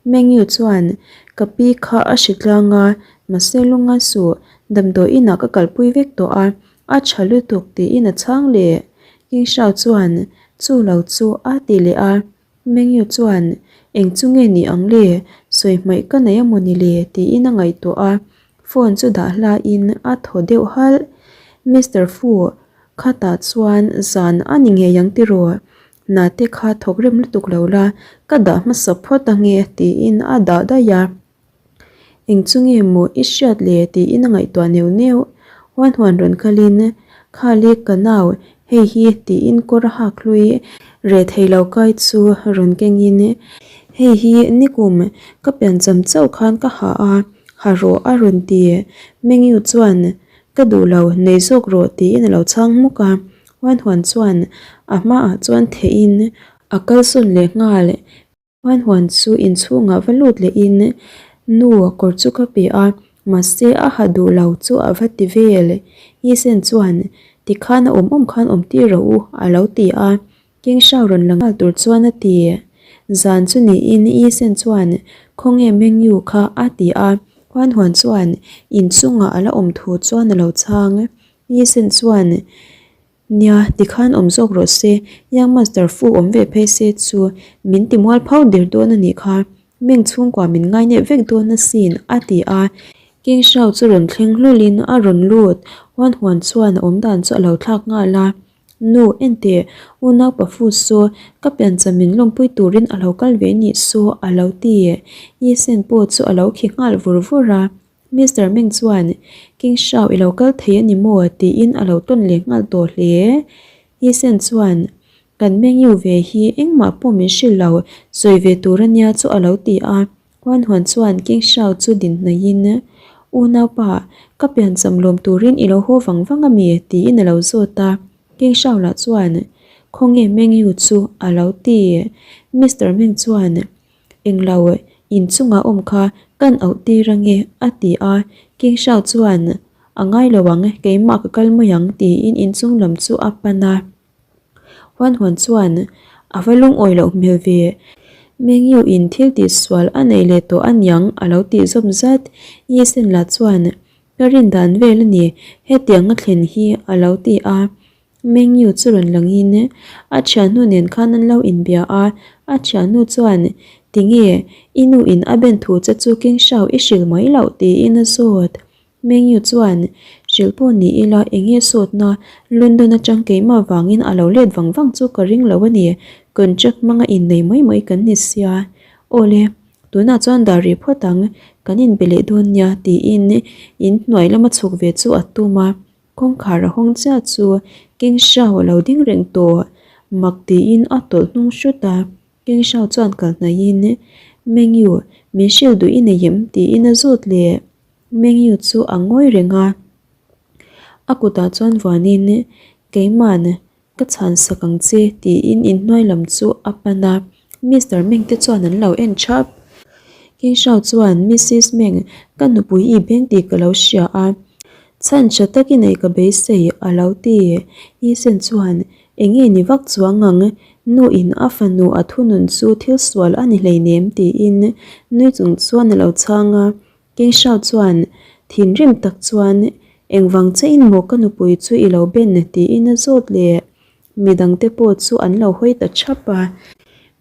Mengyu chuan, Ka pi kha a hri tlang a, mahse lunga suh, damdawi inah ka kalpui vek tawh a, a tha lutuk tiin a chhang leh. King Shao chuan, Chu lo chu a ti leh a. Mengyu chuan, Eng chu nge ni ang le, sawi hmaih ka nei a maw ni le tiin a ngaihtuah a, phone chu dah hlain a thaw deuh halh. Mister Fu, khatah chuan zan a ni ngei ang tiraw? Hna te kha thawk rem lutuk lo la, ka dah hmasa phawt ange tiin a dah daih a. Eng chu nge maw i hriat le tiin a ngaihtuah neuh neuh. Huan huan rawn kalin, Khali ka nau, hei hi tiin kawr a hak hlui reh thei lo kai chu rawn kengin, Hei hi nikum ka piancham chauh khan ka ha a, ha rawh a rawn ti. Mengyu chuan, Ka duh lo, nei zawk rawh tiin a lo chhang hmuk a. Huan huan chuan a hmaah chuan theihin a kalsawn leh nghal. Huan huan chu inchhungah va lut lehin nu kawr chu ka pe a, mahse a ha duh lo chu a va ti vel. Yisen chuan tikhan a awm awm khan awm tir rawh u a lo ti a, King Shao rawn la nghal tur chuan a ti. Zan chu niin Yisen chuan khawnge Mengyu kha a ti a, Huan huan chuan inchungah a la awm thu chuan a lo chhang. Yisen chuan Nia, tikhan awm zawk rawh se, Young Master Fu awm ve phei se chu min ti mual phau der dawn a nih kha, Meng chhungkua min ngainep vek dawn asin, a ti a. King Shao chu rawn thleng hlawlin a rawn lut, Huan Huan chuan a awm dan chu a lo thlak nghal a. Nu, enteh, unaupa Fu saw ka piancham min lawmpui turin a lo kal ve nih saw, a lo ti. Yi Sen pawh chu a lo khi nghal vur vur a. Mister Meng chuan, King Shao i lo kal thei a ni maw? tiin a lo tawn leh nghal tawh hle. Yi Sen chuan, Kan Meng Yu ve hi engmah pawh min hrilh lo, sawi ve tur a nia chu a lo ti a. Huan Huan chuan King Shao chu din hnaihin, Unaupa, ka piancham lawm turin i lo haw vang vang a mi? tiin a lo zawt a. King Shao lah chuan, Khawnge Meng Yu chu? a lo ti. Mister Meng chuan, Englo, inchungah awm kha kan auh tir ange a ti a, King Shao chuan a ngai lo ang, keimah ka kal mai ang tiin inchung lam chu a pan a. Huan Huan chuan a va lungawi loh hmel ve, Mengyu in thil tihsual a nei leh tawh aniang a lo tih zawm zat, Yi Sen lah chuan ka rin dan vel a ni, hetiang a thlen hi a lo ti a. Mengyu chu rawn langin a thiannu nen khan an lo inbia a, a thiannu chuan Tinge, i nu in a ben thu che chu King Shao i hrilh mai loh tiin a zawt. Mengyu chuan Hrilh pawh ni ila enge sawtna London atang keimah vangin a lo let vang vang chu ka ring lo a ni, contract hmanga innei mai mai kan ni sia. Awle, tunah chuan dar rih phawt ang, kan inbe leh dawn nia tiin inhnuai lama chhuk ve chu a tum a. Kawngkhar a hawng chiah chu King Shao a lo ding reng tawh. Mak tiin a tawlh hnung hrut a. King Shao chuan kal hnaihin, Mengyu, min hrilh duh i nei em? tiin a zawt leh. Mengyu chu a ngawi reng a. A kutah chuan vuanin, Keiman, Ka chhan sak ang che tiin inhnuai lam chu a pan a, Mister Meng te chuan an lo en thap. King Shao chuan Missis Meng, ka nupui i beng tih ka lo hria a, chhan tha tak i neih ka beisei a lo ti. Yi Sen chuan Eng nge ni vak chuang ang, nu in a fanu a thunun chu thil sual a ni hleinem tiin nui chung chuan a lo chhang a. King Shao chuan thinrim tak chuan, Engvang che in maw ka nupui chu i lo ben? tiin a zawt leh. Midangte pawh chu an lo hawi ta thap a.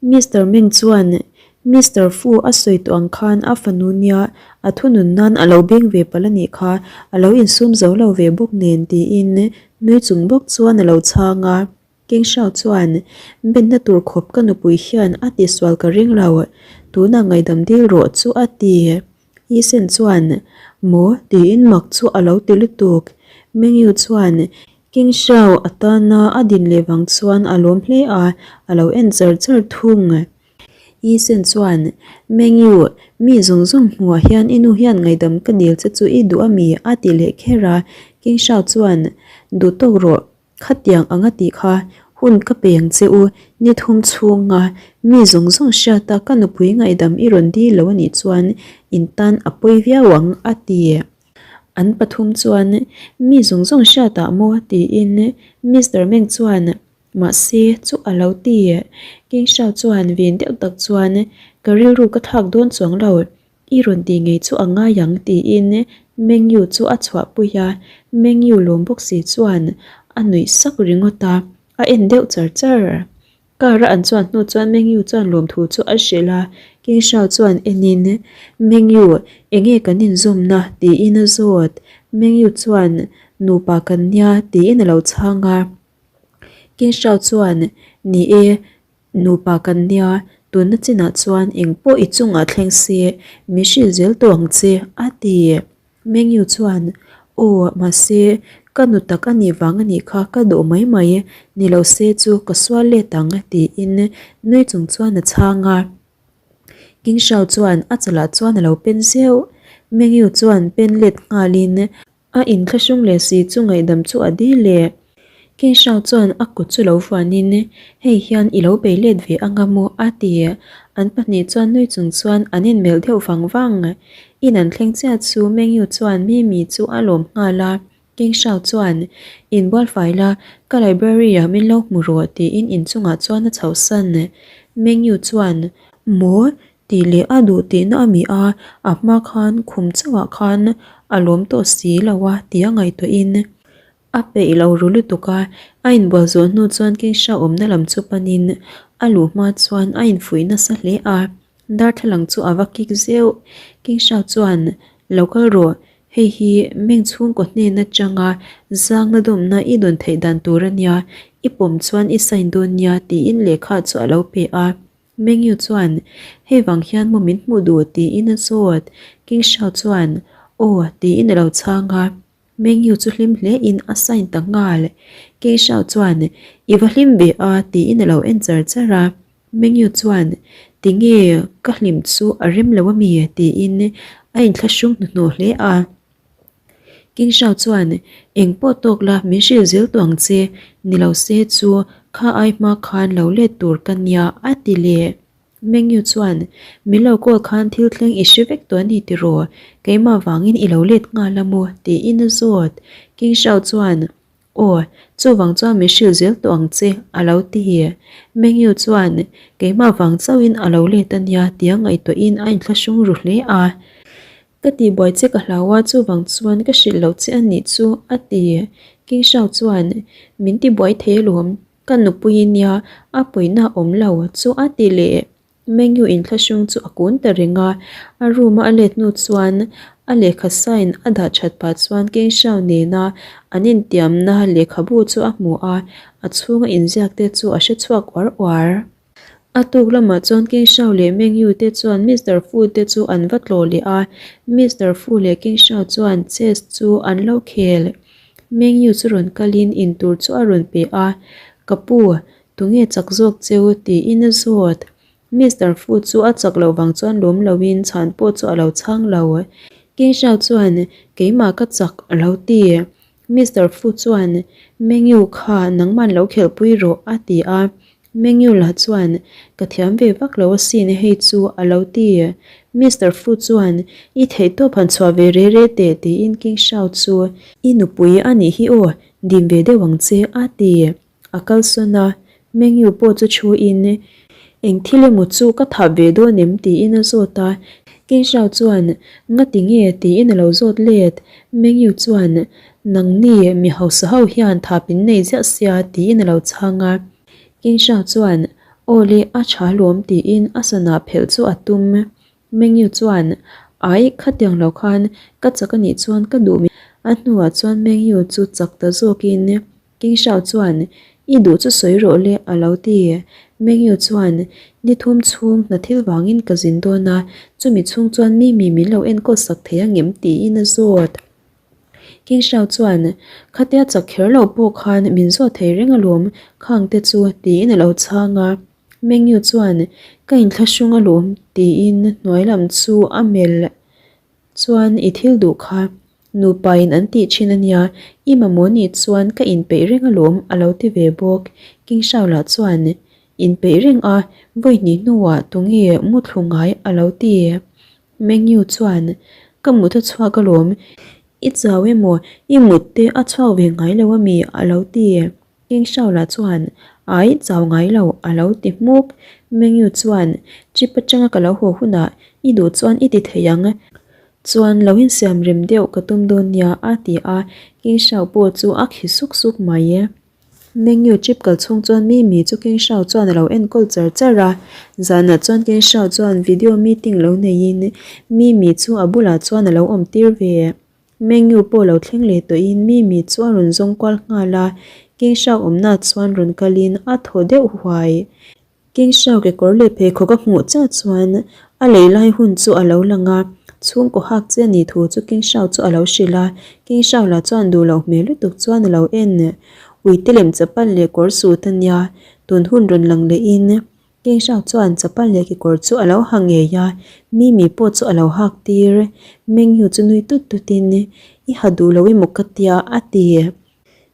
Mister Meng chuan Mister Fu a sawi tawh ang khan a fanu nia a thunun nan a lo beng ve palh a nih kha, a lo insum zo lo ve bawk nen tiin nui chung bawk chuan a lo chhang a. King Shao chuan, Benna tur khawp ka nupui hian a tisual ka ring lo, tunah ngaihdam dil rawh chu a ti. Yi Sen chuan, Maw? tiin mak chu a lo ti lutuk. Meng Yu chuan, King Shao a tana a din leh vang chuan a lawm hle a, a lo en char char thung. Yi Sen chuan, Meng Yu, mi zawng zawng hmuhah hian i nu hian ngaihdam ka dil che chu i duh a mi? a ti leh kher a. King Shao chuan, Duh tawk rawh. Khatiang ang a tih kha hun ka pe ang che u, ni thum chhunga mi zawng zawng hriata ka nupui ngaihdam i rawn dil lo a nih chuan in tan a pawi viau ang a ti. An pathum chuan mi zawng zawng hriatah maw tiin Mister Meng chuan mahse chu a lo ti. King Shao chuan vin deuh tak chuan ka rilru ka thlak dawn chuang lo, I rawn tih ngei chu a ngai ang tiin Mengyu chu a chhuahpui a, Mengyu lawm bawk si chuan a nuih sak ringawt a, a en deuh char char. Car a an chuan hnu chuan Mengyu chuan lawmthu chu a hrilh a, King Shao chuan enin Mengyu enge kan inzawmna tiin a zawt. Mengyu chuan nupa kan nia tiin a lo chhang a, King Shao chuan ni e, Nupa kan nia, tunna chinah chuan eng pawh i chungah thleng se, min hrilh zel tawh ang che, a ti. Mengyu chuan, Aw, mahse, ka nu tak a nih vang a nih kha ka dawh mai mai, ni lo se chu ka sual let ang, tiin nui chung chuan a chhang a. King Shao chuan a chalah chuan a lo pen zeuh. Mengyu chuan pen let nghalin, A inthlahrung leh si chu ngaihdam chu a dil leh. King Shao chuan a kut chu lo vuanin, Hei hian i lo bei let ve anga maw? a ti. An pahnih chuan nui chung chuan an inmelh deuh vang vang. In an thleng chiah chu Meng Yu chuan Mimi chu a lawm nghal a. King Shao chuan, Inbual fai la, ka library ah min lo hmu rawh tiin inchungah chuan a chhohsan. Meng Yu chuan, Maw? Tih leh a duh tihna a mi a, a hma khan khum chauhah khan a lawm tawh si lo a tia ngaihtuahin a peih lo ru lutuk a, a inbual zawh hnu chuan Keisha awmna lam chu panin a luh hma chuan a infuih nasa hle a, darthlalang chu a va kik zeuh. Keisha chuan, Lo kal rawh, hei hi meng chhungkaw hnen atanga zangna dawmna i dawn theih dan tur a nia, i pawm chuan i sign dawn nia tiin lehkha chu a lo pe a. Mengyu chuan, Hei vang hian maw min hmuh duh? tiin a zawt. King Shao chuan, Aw, tiin a lo chhang a. Mengyu chu hlim hlein a sign ta nghal. King Shao chuan, I va hlim ve a, tiin a lo en char char a. Mengyu chuan, Tinge ka hlim chu a rem lo a mi? tiin a inthlahrung hnuhnawh hle a. King Shao chuan, Eng pawh tawk la, min hrilh zel tawh ang che, ni lo se chu kha ai hma khan lo let tur ka nia, a ti leh. Meng Yu chuan, Min lo call khan thil thleng i hre vek tawh a ni tiraw? Keimah vangin i lo let nghal a maw? tiin a zawt. King Shao chuan, Aw, chuvang chuan min hrilh zel tawh ang che, a lo ti. Meng Yu chuan, Keimah vang chauhin a lo let a nia, tia ngaihtuahin a inthlahrung ru hle a. Ka tihbuai che ka hlau a, chuvang chuan ka hrilh loh che a nih chu, a ti. King Shao chuan, Min tibuai thei alawm, ka nupui nia, a puihna a awm lo chu a ti leh. Meng Yu inthlahrung chu a kun ta reng a, a room a a let hnu chuan a lehkha sign a dah that pah chuan King Shao nena an intiamna lehkhabu chu a hmu a, a chhunga inziak te chu a hre chhuak uar uar. A tuk lamah chuan King Shao leh Meng Yu te chuan Mister Fu te chu an va tlawh leh a, Mister Fu leh King Shao chuan chess chu an lo khel. Mengyu chu rawn kalin in tur chu a rawn pe a, Ka pu, tunge chak zawk cheu? tiin a zawt. Mister Fu chu a chak loh vang chuan lawm loin chhan pawh chu a lo chhang lo. King Xiao chuan, Keimah ka chak a lo ti. Mister Fu chuan, Mengyu kha nangman lo khelhpui rawh a ti a. Mengyu lah chuan, Ka thiam ve vak lo asin hei chu a lo ti. Mister Fu chuan, I theihtawp han chhuah ve re re teh tiin King Xiao chu, I nupui a nih hi aw, dim ve deuh ang che a ti. A kalsawn a, Mengyu pawh chu thu in, Eng thil emaw chu ka thah ve dawn em? tiin a zawt a. King Xiao chuan, Ngati nge? tiin a lo zawt let. Mengyu chuan, Nangni mi hausa ho hian thap in nei ziah sia tiin a lo chhang a. King Xiao chuan, Aw le, a tha lawm tiin a sana phelh chu a tum. Mengyu chuan, Ai, khatiang lo khan ka chak a nih chuan ka duh mi. A hnuah chuan Mengyu chu chak ta zawkin King Xiao chuan, I duh chu sawi rawh le, a lo ti. Mengyu chuan, Ni thum chhung hna thil vangin ka zin dawn a, chumi chhung chuan Mimi min lo enkawl sak thei angem? tiin a zawt. King Xiao chuan, Khatia chak kher lo pawh khan min zawt thei reng alawm, khang te chu, tiin a lo chhang a. Mengyu chuan, Ka inthlahrung alawm, tiin hnuai lam chu a melh. Chuan i thil duh kha nupa in an tih thin a nia, i mamawh nih chuan ka inpeih reng alawm a lo ti ve bawk. King Shaula chuan, Inpeih reng a, vawi hnih hnuah tunge muthlu ngai a lo ti. Mengyu chuan, Ka mut a chhuak alawm, i chau emaw i mut te a chhuak ve ngai lo ami a lo ti. King Shaula chuan, Ai, chau ngai lo, a lo ti hmuk. Mengyu chuan, Trip atanga ka lo haw hunah i duh chuan i ti thei ang. Chuan lo insiam rem deuh ka tum dawn nia, a ti a. King Shao pawh chu a khi suk suk mai. Mengyu trip kal chhung chuan Mimi chu King Shao chuan a lo enkawl char char a. Zanah chuan King Shao chuan video meeting lo neiin Mimi chu a bulah chuan a lo awm tir ve. Mengyu pawh lo thleng leh tawhin Mimi chu a rawn zawng kual nghal a, King Shao awmna chuan rawn kalin a thaw deuh huai. King Shao kekawr leh pheikhawk a hmuh chiah chuan a lei lai hun chu a lo lang a, chhungkaw hak che a nih thu chu King Shao chu a lo hrilh a, King Shao lah chuan duh loh hmel lutuk chuan a lo en. Uite lem chapal leh kawr sut a nia, tun hun rawn lang lehin King Xiao chuan chapal leh kekawr chu a lo ha ngei a, Mimi pawh chu a lo hak tir. Meng Yu chu nui tut tutin, I ha duh lo emaw ka tia, a ti.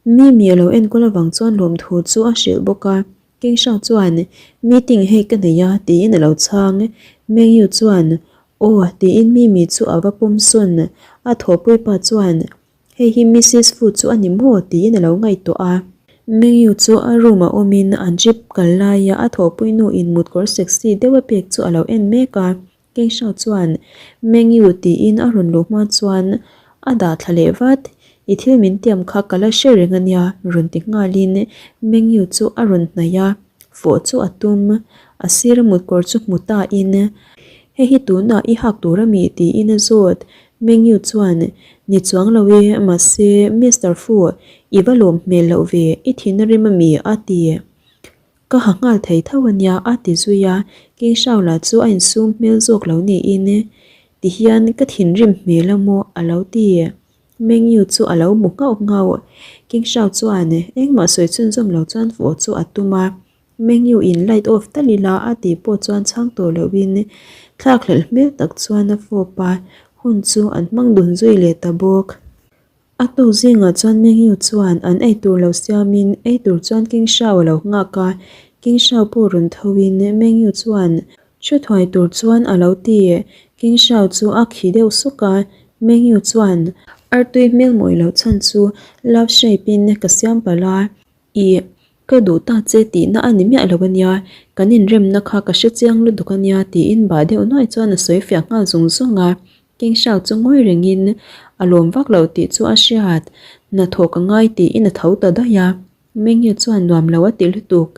Mimi a lo enkawl avang chuan lawmthu chu a hrilh bawk a. King Xiao chuan, Meeting hei ka nei a, tiin a lo chhang. Meng Yu chuan, Aw, tiin Mimi chu a va pawm sawn. A thawhpui pa chuan, Hei hi Missus Fu chu a ni maw? tiin a lo ngaihtuah a. Mengyu chu a room a awmin an trip kal laia a thawhpui nu in mutkawr sexy deuh a pek chu a lo en mek a. Keng Shao chuan Mengyu tiin a rawn luh hma chuan a dah thla leh vat. I thil min tiam kha ka la hre reng a nia rawn ti nghalin Mengyu chu a rawn hnaih a, fawh chu a tum. A sira mutkawr chu hmu ta in Hei hi tunah i hak tur a mi? tiin a zawt. Mengyu chuan, Ni chuang lo e, mahse Mister Fu, i va lawm hmel loh ve, i thin a rim a mi? a ti. Ka ha nghal thei tho a nia, a ti zui a. King Shao lah chu a insum hmel zawk lo niin, Tihian ka thinrim hmel a maw? a lo ti. Mengyu chu a lo mu nghauh nghauh. King Shao chuan engmah sawi chhunzawm lo chuan fawh chu a tum a. Menu in light off tal ila a tih pawh chuan chhang tawh loin thlakhlelh hmel tak chuan a fawp a, hun chu an hmang dun zui leh ta bawk. A tuk zingah chuan Menu chuan an eitur lo siamin eitur chuan King Shao a lo nghak a, King Shao pawh rawn thoin Menu chuan thu thuai tur chuan a lo ti. King Shao chu a khi deuh suk a, Menu chuan artui hmel mawi loh chhan chu love shape in ka siam palh a, Ih, ka duh ta che tihna a ni miah lo a nia, kan inremna kha ka hre chiang lutuk a nia tiin bah deuh nuai chuan a sawi fiah nghal zung zung a. King Shao chu ngawi rengin a lawm vak lo tih chu a hriat, hnathawh ka ngai tiin a tho ta daih a. Mengyu chuan nuam lo a ti lutuk.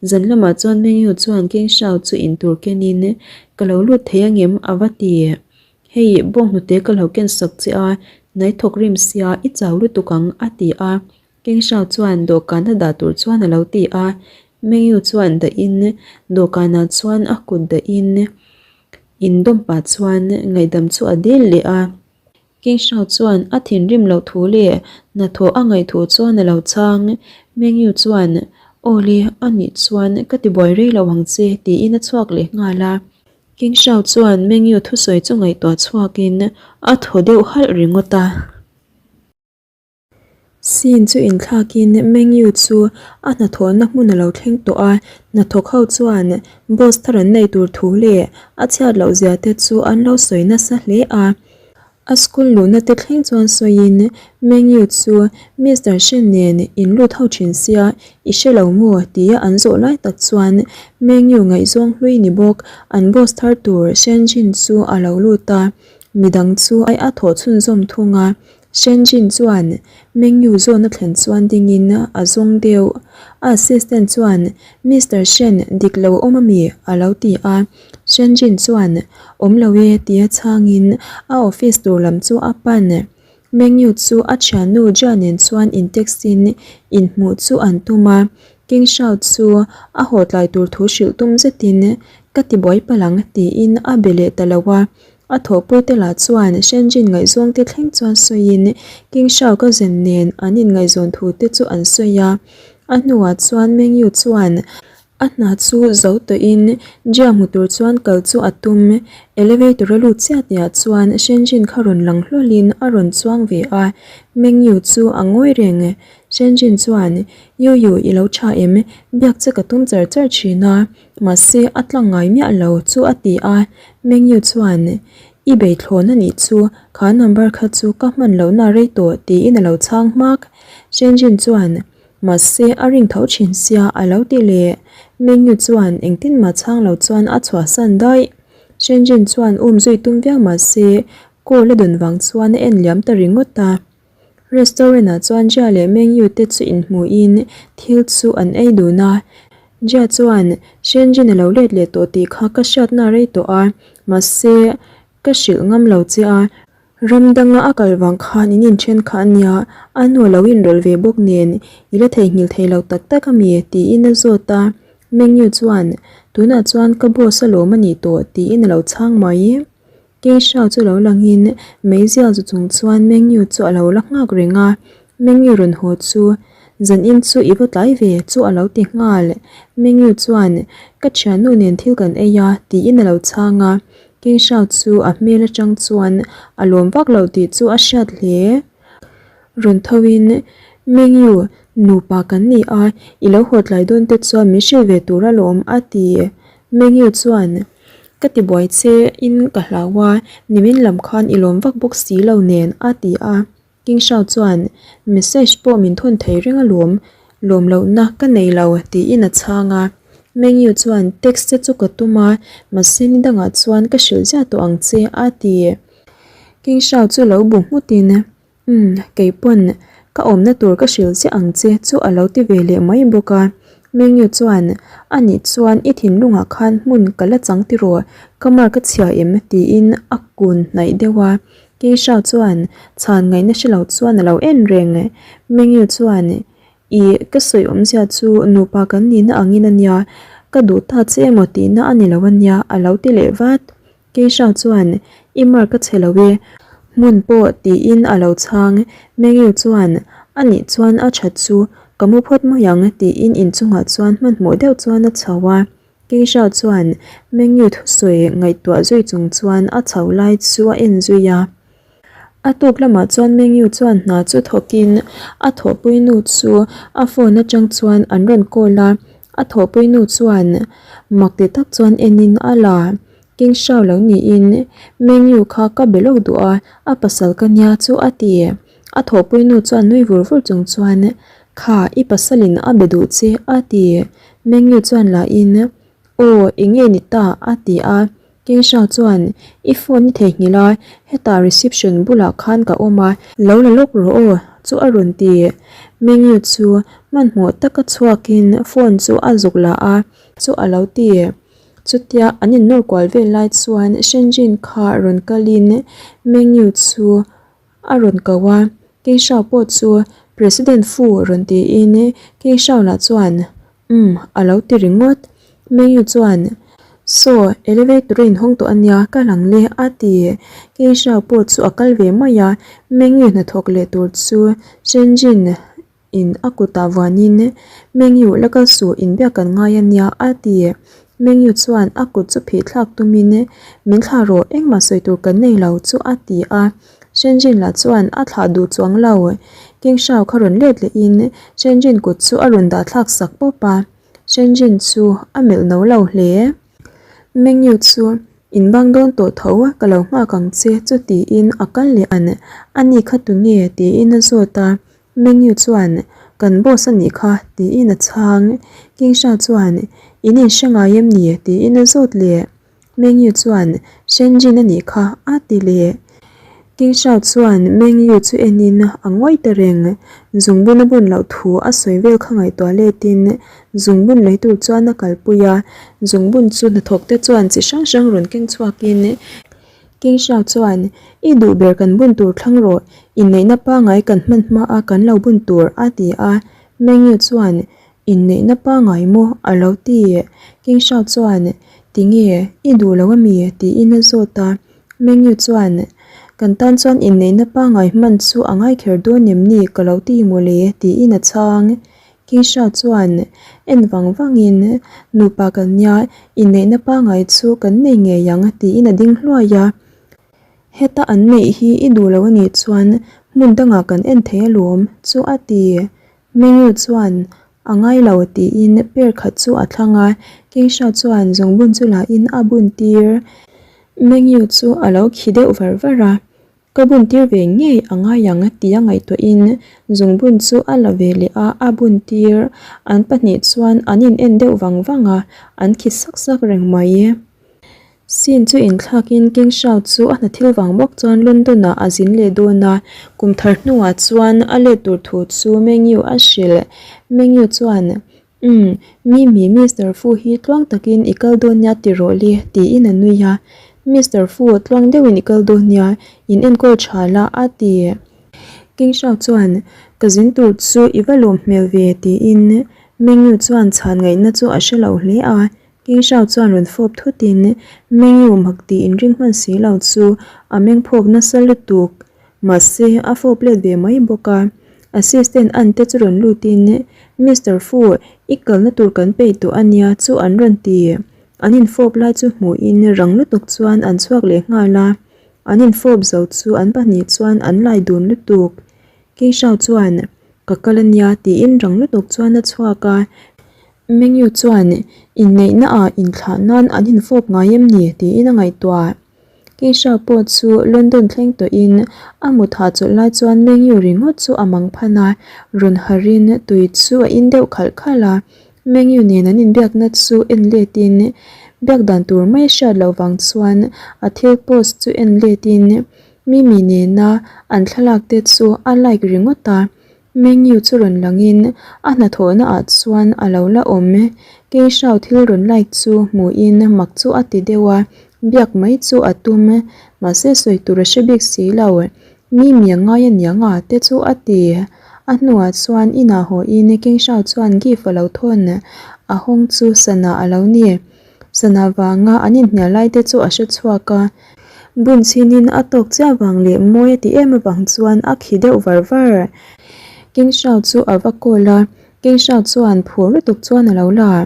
Zan lamah chuan Mengyu chuan King Shao chu intur kenin ka lo lut thei angem a va ti. Hei, bawnghnute ka lo ken sak che a, hnai thawk rim sia i chau lutuk ang a ti a. King Shao chuan dawhkan a dah tur chuan a lo ti a, Mengyu chuan dahin dawhkanah chuan a kut dahin indawm pah chuan ngaihdam chu a dil leh a. King Shao chuan a thinrim loh thu leh hnathawh a ngaih thu chuan a lo chhang. Meng Yu chuan, Awle, a nih chuan ka tibuai rei lo ang che, tiin a chhuak leh nghal a. King Shao chuan Meng Yu thusawi chu ngaihtuah chhuakin a thaw deuh halh ringawt a. Scene chu inthlakin Meng Yu chu a hnathawhna hmun a lo thleng tawh a, hnathawk ho chuan boss thar an nei tur thu leh a chhiat loh zia te chu an lo sawi nasa hle a. A school luhna te thleng chuan sawiin Meng Yu chu Mister Shen nen in lut ho thin sia i hre lo maw tia an zawh lai tak chuan Meng Yu ngaihzawng hlui ni bawk an boss thar tur Shen Jin chu a lo lut a, midang chu a thawh chhunzawm thung a. Shenjin chuan Mengyu zawn a thlen chuan dingin a zawng deuh. A assistant chuan, Mister Shen, dik lo awm ami? a lo ti a. Shenjin chuan, Awm lo e, tia chhangin a office tur lam chu a pan. Mengyu chu a thiannu Jia nen chuan in text in inhmuh chu an tum a. King Shao chu a haw tlai tur thu hrilh tum zetin, Ka ti buai palh ang, tiin a be leh ta lo a. A thawhpuite lah chuan Shenjin ngaihzawngte thleng chuan sawiin King Shao ka zen nen an inngaihzawn thu te chu an sawi a. A hnuah chuan Meng Yu chuan a hna chu zo tawhin Jia hmu tur chuan kal chu a tum. Elevator a lut chiah tihah chuan Shenjin kha rawn lang hlawlhin a rawn chuang ve a, Meng Yu chu a ngawi reng. Shenjin chuan, Yu Yu, i lo tha em? Biak che ka tum char char thin a. Mahse, a tlang ngai miah lo chu a ti a, Mengyu chuan, I bei thlawn a nih chu, kha number kha chu ka hman lohna rei tawh tiin a lo chhang hmak. Shenjin chuan, Mahse, a ring tho thin sia a lo ti leh. Mengyu chuan engtin mah chhang lo chuan a chhuahsan daih. Shenjin chuan um zui tum viau mahse, call a dawn vang chuan a en liam ta ringawt a. Restaurant ah chuan Jia leh Meng Yu te chu inhmuhin thil chu an ei dun a. Jia chuan, Shenjin a lo let leh tawh tih kha ka hriatna rei tawh a, mahse ka hrilh ngam lo che a. Ram danga a kal vang khan in inthen kha a nia, a nu a lo inrawlh ve bawk nen i la theihnghilh thei lo tak tak a mi? tiin a zawt a. Meng Yu chuan, Tunah chuan ka boss alawm a nih tawh tiin a lo chhang mai. Keisha chu lo langin meizial zu chung chuan Mengyu chu a lo la nghak reng a, Mengyu rawn haw chu, Zanin chu i va tlai ve chu a lo ti nghal. Mengyu chuan, Ka thiannu nen thil kan ei a, tiin a lo chhang a. Keisha chu a hmel atang chuan a lawm vak lo tih chu a hriat hle. Rawn tho in, Mengyu, nupa kan ni a, i lo haw tlai dawn te chuan min hrilh ve tur alawm, a ti. Mengyu chuan, Ka ti buai che in ka hlau a, nimin lam khan i lawm vak bawk si lo nen, a ti a. King Shao chuan, Message pawh min thawn thei reng alawm, lawm lohna ka nei lo, tiin a chhang a. Meng Yu chuan, Text te chu ka tum a, mahse ni dangah chuan ka hrilh ziah tawh ang che, a ti. King Shao chu lo bu nghutin, Umm, kei pawn ka awmna tur ka hrilh chiah ang che chu a lo ti ve leh mai bawk a. Mengyu chuan, A nih chuan i thinlungah khan hmun ka la chang tiraw, ka mark a chhia em? tiin a kun hnaih deuh a. Keisha chuan chhan ngaihna hre lo chuan a lo en reng. Mengyu chuan, Ih, ka sawi awmzia chu nupa kan nihna angin a nia, ka duh ta che emaw tihna a ni lo a nia a lo ti leh vat. Keisha chuan, I mark a chhe lo e, hmun pawh tiin a lo chhang. Mengyu chuan, A nih chuan a that chu, ka mu phawt mai ang tiin inchungah chuan hmanhmawh deuh chuan a chho a. Keisha chuan Mengyu thusawi ngaihtuah zui chung chuan a chho lai chu a en zui a. A tuk lamah chuan Mengyu chuan hna chu thawkin a thawhpui nu chu a phone atang chuan an rawn call a, a thawhpui nu chuan mak ti tak chuan enin a la. King Shao lo niin Mengyu kha ka be lawk duh a, a pasal ka nia chu a ti. A thawhpui nu chuan nui vur vur chung chuan, Kha, i pasalin a be duh che a ti. Mengyu chuan lahin, Aw, eng nge ni ta? a ti a. Keisha chuan, I phone i theihnghilh a, hetah reception bulah khan ka awm a, lo la lawk rawh aw, chu a rawn ti. Mengyu chu hmanhmawh taka chhuakin phone chu a zuk la a, chu a lo ti. Chutia an innawr kual vel lai chuan Shenjin kha rawn kalin Mengyu chu a rawn ko a, Keisha pawh chu President Fu rawn tiin Keisha lah chuan, Umm, a lo ti ringawt. Mengyu chuan. Saw, elevator a inhawng tawh a nia, ka lang le, a ti. Keisha pawh chu a kal ve mai a, Mengyu hnathawk leh tur chu Shenjin in a kutah vuanin Mengyu la kal suh inbiak kan ngai a nia, a ti. Mengyu chuan a kut chu phih thlak tumin Min thlah rawh, engmah sawi tur kan nei lo chu a ti a. Shenjin lah chuan a thlah duh chuang lo. Kingshao kha rawn let lehin Shenjin kut chu a rawn dah thlak sak pawp a. Shenjin chu a melh no lo hle. Mengyu chu in bang dawn tawh tho ka lo nghak ang che chu tiin a kal leh an. Ani kha tunge tiin a zawt a. Mengyu chuan kan boss a nih kha tiin a chhang. Kingsha chuan in inhre ngai em ni tiin a zawt leh. Mengyu chuan Shenjin a nih kha a ti leh. King Shao chuan Mengyu chu enin a ngawi ta reng. Zungbun a bun loh thu a sawi vel kha ngaihtuah letin zungbun lei tur chuan a kalpui a. Zungbun chu hnathawk te chuan chi hrang hrang rawn keng chhuakin King Shao chuan I duh ber kan bun tur thlang rawh, inneihna pangai kan hman hma a kan lo bun tur a ti a. Mengyu chuan Inneihna pangai maw? a lo ti. King Shao chuan, Tinge, i duh lo ami? tiin a zawt a. Mengyu chuan, Kan tan chuan inneihna pangai hman chu a ngai kher dawn em ni ka lo ti mawle? tiin a chhang. King Shao chuan en vang vangin, Nupa kan nia, inneihna pangai chu kan nei ngei ang tiin a ding hluai a. Heta an neih hi i duh lo anih chuan hmun dangah kan en thei alawm chu a ti. Mengyu chuan a ngai lo tiin per khat chu a thlang a, Keisha chuan zungbun chu lahin a bun tir. Mengyu chu a lo khi deuh var var a, Ka bun tir ve ngei a ngai ang tia ngaihtuahin zungbun chu a la ve leh a, a bun tir. An pahnih chuan an in en deuh vang vang a, an khi sak sak reng mai. Scene chu inthlakin King Shao chu a hna thil vang bawk chuan London ah a zin leh dawn a, kum thar hnuah chuan a let tur thu chu Mengyu a hrilh. Mengyu chuan, Umm, Mimi, Mister Fu hi tluang takin i kal dawn nia ti rawh le, tiin a nui a. Mister Fu, tluang deuhin i kal dawn nia, in enkawl tha la, a ti. King Shao chuan, Ka zin tur chu i va lawm hmel ve, tiin Mengyu chuan chhan ngaihna chu a hre lo hle a. King Shao chuan rawn fawp thutin Mengyu mak tih inring hman si lo chu a meng phawk nasa lutuk. Mahse, a fawp let ve mai bawk a. Assistant An te chu rawn lutin Mister Fu, i kalna tur kan peih tawh a nia chu an rawn ti. An infawp lai chu hmuhin rang lutuk chuan an chhuak leh nghal a. An infawp zo chu an pahnih chuan an lai dun lutuk. King Shao chuan, Ka kal a nia tiin rang lutuk chuan a chhuak a. Mengyu chuan inneihna ah inthlah nan an infawp ngai em ni tiin a ngaihtuah. Keisha pawh chu London thleng tawhin a mut hahchawlh lai chuan Mengyu ringawt chu a mang phan a, rawn harin tui chu a in deuh khalh khalh a. Mengyu nen an inbiakna chu en letin biak dan tur mai hriat loh vang chuan a thil post chu en letin Mimi nena an thlalak te chu a like ringawt a. Menu chu rawn langin a hnathawhna ah chuan a lo la awm e. Keishau thil rawn like chu hmuhin mak chu a ti deuh a, biak mai chu a tum e. Mahse sawi tur a hre bik si lo. Mi mi a ngai aniang a te chu a ti. A hnuah chuan inah hawhin Keishau chuan gift a lo thawn a hawng chu sana a lo ni. Sana vanga an inhnial lai te chu a hre chhuak a, bun chhinin a tawk chiah vang leh mawi a ti em avang chuan a khi deuh var var. King Shao chu a va call a, King Shao chuan phur lutuk chuan a lo la.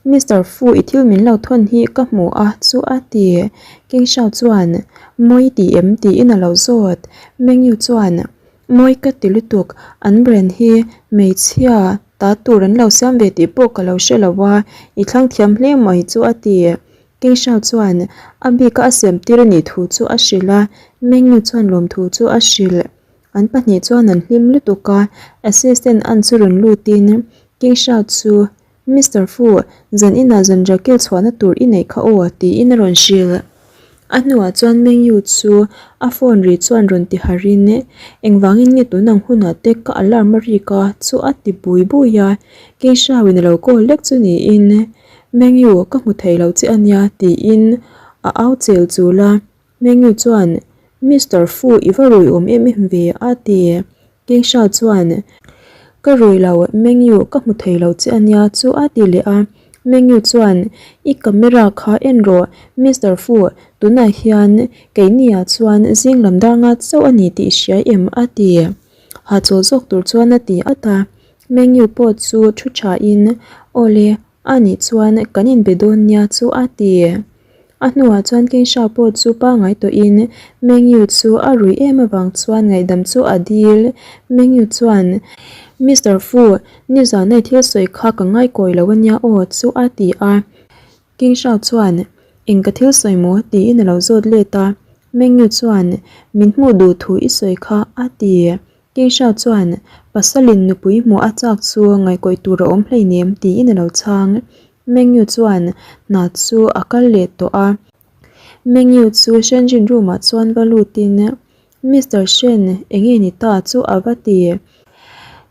Mister Fu i thil min lo thawn hi ka hmu a chu a ti. King Shao chuan, Mawi i ti em? tiin a lo zawt. Meng Yu chuan, Mawi ka ti lutuk, an brand hi hmeichhia ta tur an lo siam ve tih pawh ka lo hre lo a, i thlang thiam hle mai chu a ti. Keisha chuan a bika a siam tir a nih thu chu a hrilh a, Mengnu chuan lawmthu chu a hrilh. An pahnih chuan an hlim lutuk a, assistant an chu rawn lutin Keisha chu Mister Fu, zan inah zan Raquel chhuahna tur i neih kha aw, tiin a rawn hrilh. A hnuah chuan Meng Yu chu a phone ri chuan rawn ti harin, Engvangin nge tun ang hunah te ka alarm a rik a chu a ti bui bui a, Keishauin a lo call lek chu niin, Meng Yu, ka hmu thei lo che a nia, tiin a au chel chul a. Mengyu chuan, Mister Fu i va rui awm em em ve, a ti. Keisha chuan, Ka rui lo, Mengyu ka hmu thei lo che a nia chu a ti leh a. Mengyu chuan, I camera kha en rawh, Mister Fu, tunah hian keiniah chuan zing lam dar nga chauh a ni tih i hria em? a ti. Hahchawl zawk tur chuan a ti at a. Mengyu pawh chu thu thain, Awle, a nih chuan kan inbe dawn nia chu a ti. A hnuah chuan Keisha pawh chu pangngai tawhin Mengyu chu a rui em avang chuan ngaihdam chu a dil. Mengyu chuan, Mister Fu, nizana i thil sawi kha ka ngaikawi lo ania aw chu a ti a. Keisha chuan, Eng ka thil sawi maw? tiin a lo zawt let a. Mengyu chuan, Min hmuh duh thu i sawi kha a ti. Keisha chuan, Pasalin nupui hmuh a chak chu ngaihkawih tur a awm hleinem tiin a lo chhang. Mengyu chuan hna chu a kal leh tawh a. Mengyu chu Shenjin room ah chuan va lutin, Mister Shen, enge ni ta chu a va ti.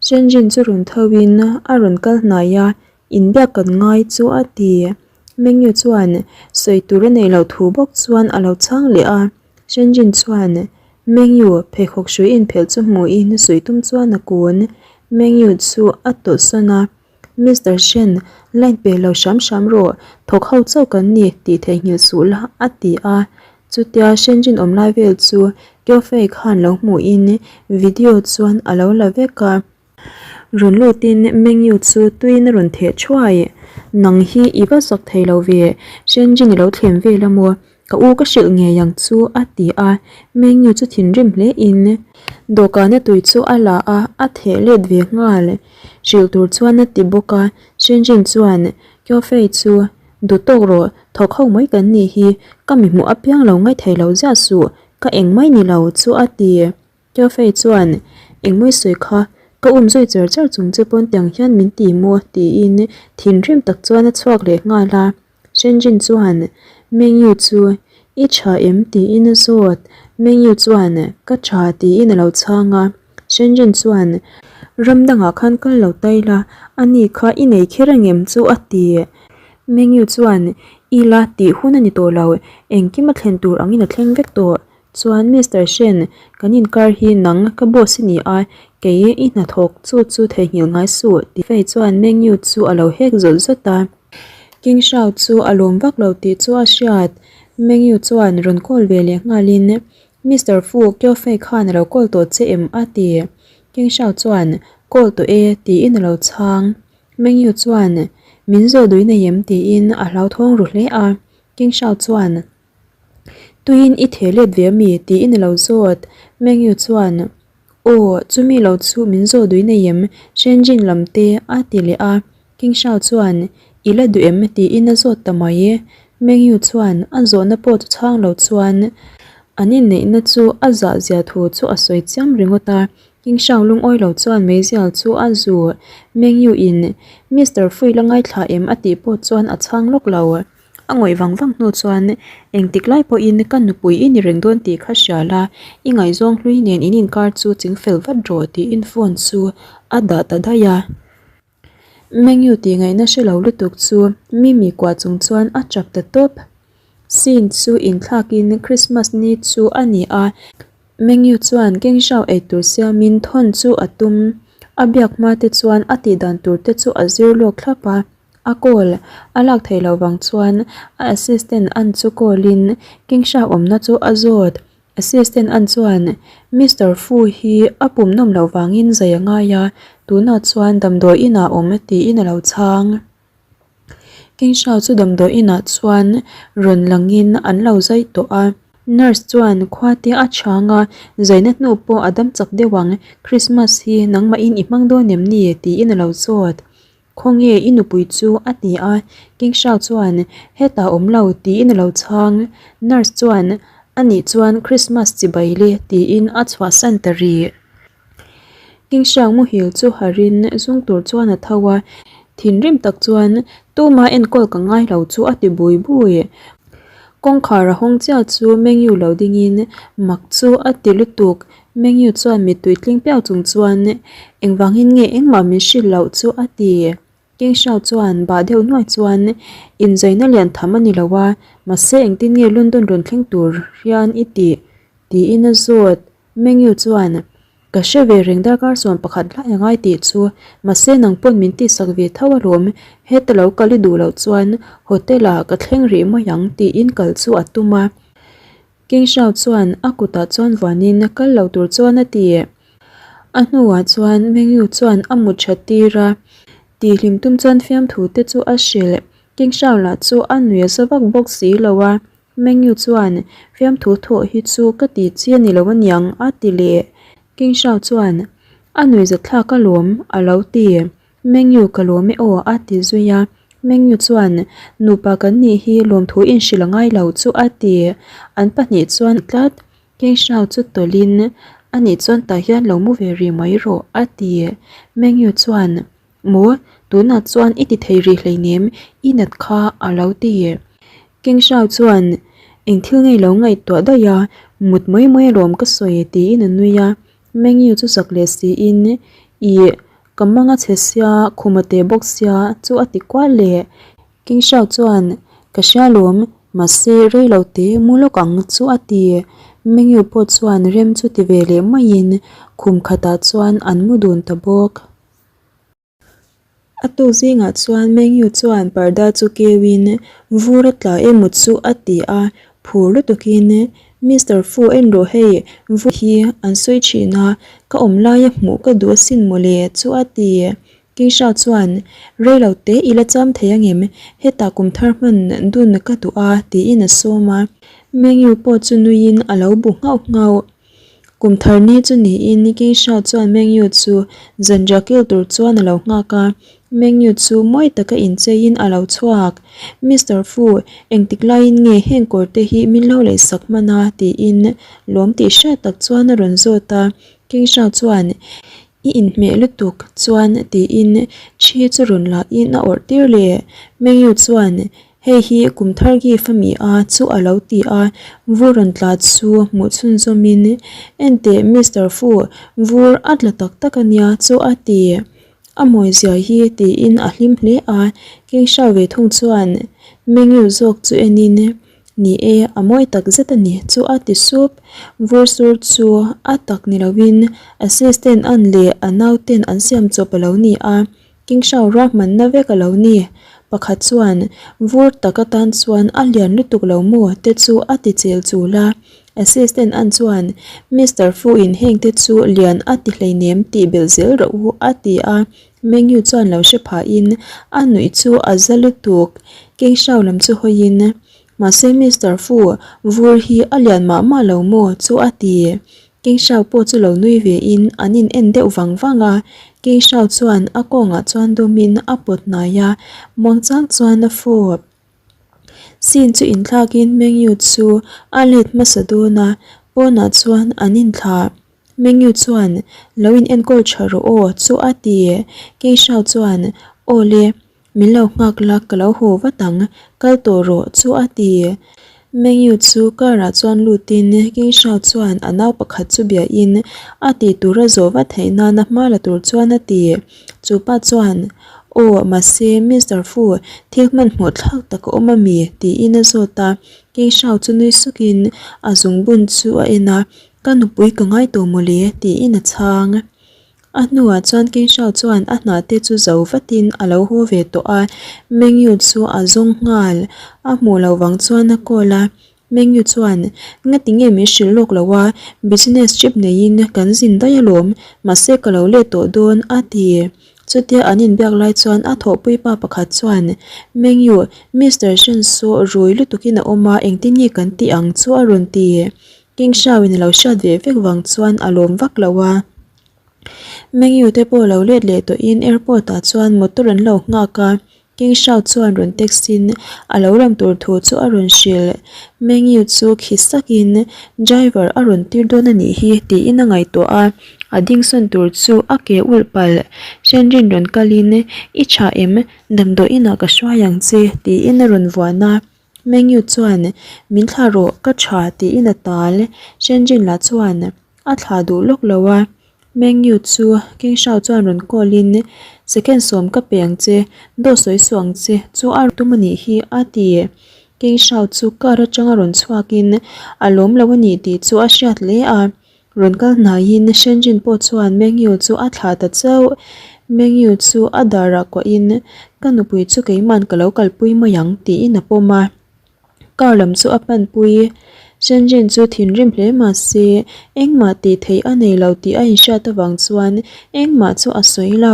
Shenjin chu rawn tho in a rawn kal hnai a, inbiak kan ngai chu a ti. Mengyu chuan sawi tur a neih loh thu bawk chuan a lo chhang leh a. Shenjin chuan Mengyu pheikhawk hrui inphelh chu hmuhin sawi tum chuan a kun. Mengyu chu a tawlhsawn a. Mister Shen, line pe lo hram hram rawh, thawk ho chauh kan ni tih theihnghilh suh la, a ti a. Chutia Shenjin awm lai vel chu Kyofei khan lo hmuhin video chuan a lo la vek a. Rawn lutin Mengyu chu tuiin a rawn theh thuai. Nang hi i va zak thei lo ve, Shenjin i lo thlem vel a maw? Ka u ka hrilh ngei ang chu a ti a, Mengyu chu thinrim hle in dawhkana tui chu a la a, a theh let ve nghal. Hrilh tur chuan a ti bawk a, Shenjin chuan Kyofei chu duh tawk rawh, thawk ho mai kan nih hi, ka mi hmuh apiang lo ngaithei lo ziah suh, ka eng mai ni lo chu a ti. Kyofei chuan Engmawi sawi kha ka um zui char char chung che pawn tiang hian min ti maw tiin thinrim tak chuan a chhuak leh nghal a. Shenjin chuan Mengyu chu I tha em? tiin a zawt. Mengyu chuan Ka tha tiin a lo chhang a. Shenjin chuan Ram dangah khan kal lo ta ila, ani kha i nei kher angem chu a ti. Mengyu chuan I la tih hun a ni tawh lo, engkim a thlen tur angin a thleng vek tawh. Chuan Mister Shen, kan inkar hi nang ka boss i ni a, kei i hnathawk chu chu theihnghilh ngai suh ti Fei chuan Mengyu chu a lo hek zawt zawt a. King Shao chu a lawm vak lo tih chu a hriat. Mengyu chuan rawn call ve leh nghalin, Mister Fu, Kyo Fei khan a lo call tawh che em? a ti. King Shao chuan, Call tawh e, tiin a lo chhang. Mengyu chuan, Min zawh duh i nei em? tiin a hlauthawng ru hle a. King Shao chuan, Tuiin i theh let ve ami? tiin a lo zawt. Mengyu chuan, Aw, chumi lo chu min zawh duh nei em? Shenjin lam te a ti leh a. King Shao chuan, I la duh em? tiin a zawt ta mai. Mengyu chuan a zawhna pawh chu chhang lo chuan an inneihna chu a zah zia thu chu a sawi chiam ringawt a. King Shao lungawi lo chuan meizial chu a zu. Mengyu in, Mister Fui la ngaithla em? a tih pawh chuan a chhang lawk lo. A ngawih vang vang hnu chuan, Engtik lai pawhin ka nupui i ni reng dawn tih kha hria la, i ngaihzawng hlui nen in inkar chu ching fel vat rawh tiin phone chu a dah ta daih a. Menu tih ngaihna hre lo lutuk chu Mimi kuah chung chuan a tap ta tawp. Scene chu inthlakin Christmas ni chu a ni a, Menu chuan Kengzhao eitur siamin thawn chu a tum. A biak hma te chuan a tihdan tur te chu a zir lawk thlap a. A call a lak theih loh vang chuan a assistant an chu call in Kingsha awmna chu a zawt. Assistant an chuan Mister Fu hi a pum nawm loh vangin zai a ngai a, tunah chuan damdawi inah awm tiin a lo chhang. Kingsha chu damdawi inah chuan rawn langin an lo zai tawh a. Nurse chuan khua te a chhang a, zaina hnu pawh a dam chak deuh ang, Christmas hi nangmahin i hmang dawn em ni? tiin a lo zawt. Khawnge i nupui chu? a ti a, King Shao chuan, Hetah awm lo, tiin a lo chhang. Nurse chuan, Anih chuan Christmas chibai le, tiin a chhuahsan ta rih. King Shao muhil chu harin zung tur chuan a tho a, thinrim tak chuan, Tuma enkawl ka ngai lo chu a ti bui bui. Kawngkhar a hawng chiah chu Mengyu lo dingin mak chu a ti lutuk. Mengyu chuan mittui tling piau chung chuan engvangin nge engmah min hrilh loh chu a ti. King Shao chuan bah deuh nuai chuan inzaina lian tham a ni lo a, mahse engtin nge London rawn thleng tur hian i tih? tiin a zawt. Mengyu chuan. Ka hre ve reng darkar 11 lai a ngai tih chu, mahse nang pawn min tihsak ve tho alawm, heta lo kal i duh loh chuan hotel ah ka thleng rih mai ang tiin kal chu a tum a. King Shao chuan a kutah chuan vuanin kal lo tur chuan a ti. A hnuah chuan Meng Yu chuan a mut that tir a, tihhlim tum chuan fiamthu te chu a hrilh. King Shao lah chu a nui a za vak bawk si lo a, Meng Yu chuan fiamthu thawh hi chu ka ti chi a ni lo aniang a ti leh. King Shao chuan a nui za thlak alawm a lo ti. Meng Yu ka lawm e aw a ti zui a. Meng Yu chuan nupa kan nih hi lawmthu inhrilh a ngai lo chu a ti. An pahnih chuan tlat. King Shao chu tawlhin anih chuan tah hian lo mu ve rih mai rawh a ti. Meng Yu chuan Maw, tunah chuan i ti thei rih hleinem, i nat kha a lo ti. King Shao chuan eng thil ngei lo ngaihtuah daih a, mut mai mai alawm ka sawi tiin a nui a. Meng Yu chu zak leh siin Ih, ka mang a chhe sia, khum a teh bawk sia chu a ti kual leh. King Shao chuan, Ka hria lawm, mahse rei lo te mu lawk ang chu a ti. Meng Yu pawh chuan rem chu ti ve leh maiin khum khatah chuan an mu dun ta bawk. A tuk zingah chuan Meng Yu chuan parda chu keuin vur a tla emaw chu a ti a, phur lutukin Mister Fu en rawh hei, vur hi an sawi thin a, ka awm laia hmuh ka duh asin mawle chu a ti. Keisha chuan rei lo te i la cham thei angem, hetah kum thar hman dun ka duh a tiin a sawm a. Meng Yu pawh chu nuiin a lo bu nghauh nghauh. Kum thar ni chu niin Keisha chuan Meng Yu chu zanriah kil tur chuan a lo nghak a, Meng Yu chu mawi taka incheiin a lo chhuak. Mister Fu, engtik laiin nge heng kawr te hi min lo lehsak hman a? tiin lawm tih hriat tak chuan a rawn zawt a. Keisha chuan, I inhmeh lutuk chuan tiin thi chu rawn lahin a awrh tir leh. Meng Yu chuan, Hei hi kum thar gift a mi a chu a lo ti a, vur rawn tla chu hmuh chhunzawmin, Enteh Mister Fu, vur a tla tak tak a nia chu a ti. A mawizia hi tiin a hlim hle a, King Shao ve thung chuan Mengyu zawk chu enin, Ni e, a mawi tak zet a ni chu a ti sup. Vur sur chu a tak ni loin assistant an leh a nauten an siam chawp a lo ni a, King Shao ruahmanna vek a lo ni. Pakhat chuan, Vur tak atan chuan a lian lutuk lo maw? te chu a ti chel chul a. Assistant an chuan, Mister Fu in heng te chu lian a ti hleinem tih belh zel rawh u a ti a. Meng Yu chuan lo hre phahin a nuih chu a za lutuk. King Shao lam chu hawiin, Mahse Mister Fu, vur hi a lian mah mah lo maw? chu a ti. King Shao pawh chu lo nui ve in an in en deuh vang vang a, King Shao chuan a kawngah chuan dawm in a pawt hnai a, muangchang chuan a fawp. Scene chu inthlak in Meng Yu chu a let hmasa dawn a, pawnah chuan an inthlah. Meng Yu chuan lo in enkawl tha rawh aw chu a ti. King Shao chuan aw le. Min lo nghak la ka lo haw vat ang, kal tawh rawh chu a ti. Meng Yu chu car ah chuan lutin King Shao chuan a nau pakhat chu biahin a tih tur a zawh vat theih nana hma la tur chuan a ti. Chu pa chuan, Aw, mahse Mister Fu, thil hmanhmawh thlak tak a awm a mi? tiin a zawt a. King Shao chu nui sukin a zungbun chu a en a, Ka nupui ka ngai tawh mawle tiin a chhang. A hnuah chuan King Shao chuan a hna te chu zo vatin a lo haw ve tawh a, Meng Yu chu a zawng nghal. A hmuh loh vang chuan a call a, Meng Yu chuan, Ngati nge min hrilh lawk lo a, business trip neiin kan zin daih alawm, mahse ka lo let tawh dawn a ti. Chutia an inbiak lai chuan a thawhpui pa pakhat chuan, Meng Yu, Mister Shen saw rui lutukin a awm a, engtin nge kan tih ang chu a rawn ti. King Shao in a lo hriat ve vek vang chuan a lawm vak lo a. Meng Yu te pawh lo let leh tawhin airport ah chuan motor an lo nghak a, King Shao chuan rawn text in a lo lam tur thu chu a rawn hrilh. Meng Yu chu khi sak in driver a rawn tir dawn a nih hi tiin a ngaihtuah a, a ding sawn tur chu a ke ulh palh. Shenrin rawn kal in I tha em? Damdawiin ah ka hruai ang che tiin a rawn vuan a. Meng Yu chuan min thlah rawh ka tha tiin a tal. Shenjin lah chuan a thlah duh lawk lo a. Meng Yu chu King Shao chuan rawn call in second sawm ka pe ang che, dawt sawi suh ang che chu a tum a nih hi a ti. King Shao chu car atanga rawn chhuak in a lawm lo a nih tih chu a hriat hle a. Rawn kal hnaiin Shenjin pawh chuan Mengyu chu a thlah ta chauh. Mengyu chu a darah kuahin, Ka nupui chu keiman ka lo kalpui mai ang, tiin a pawm a. Car lam chu a panpui. Shenjin chu thinrim hle mah se, engmah tih theih a nei lo tih a inhriat avang chuan engmah chu a sawi lo.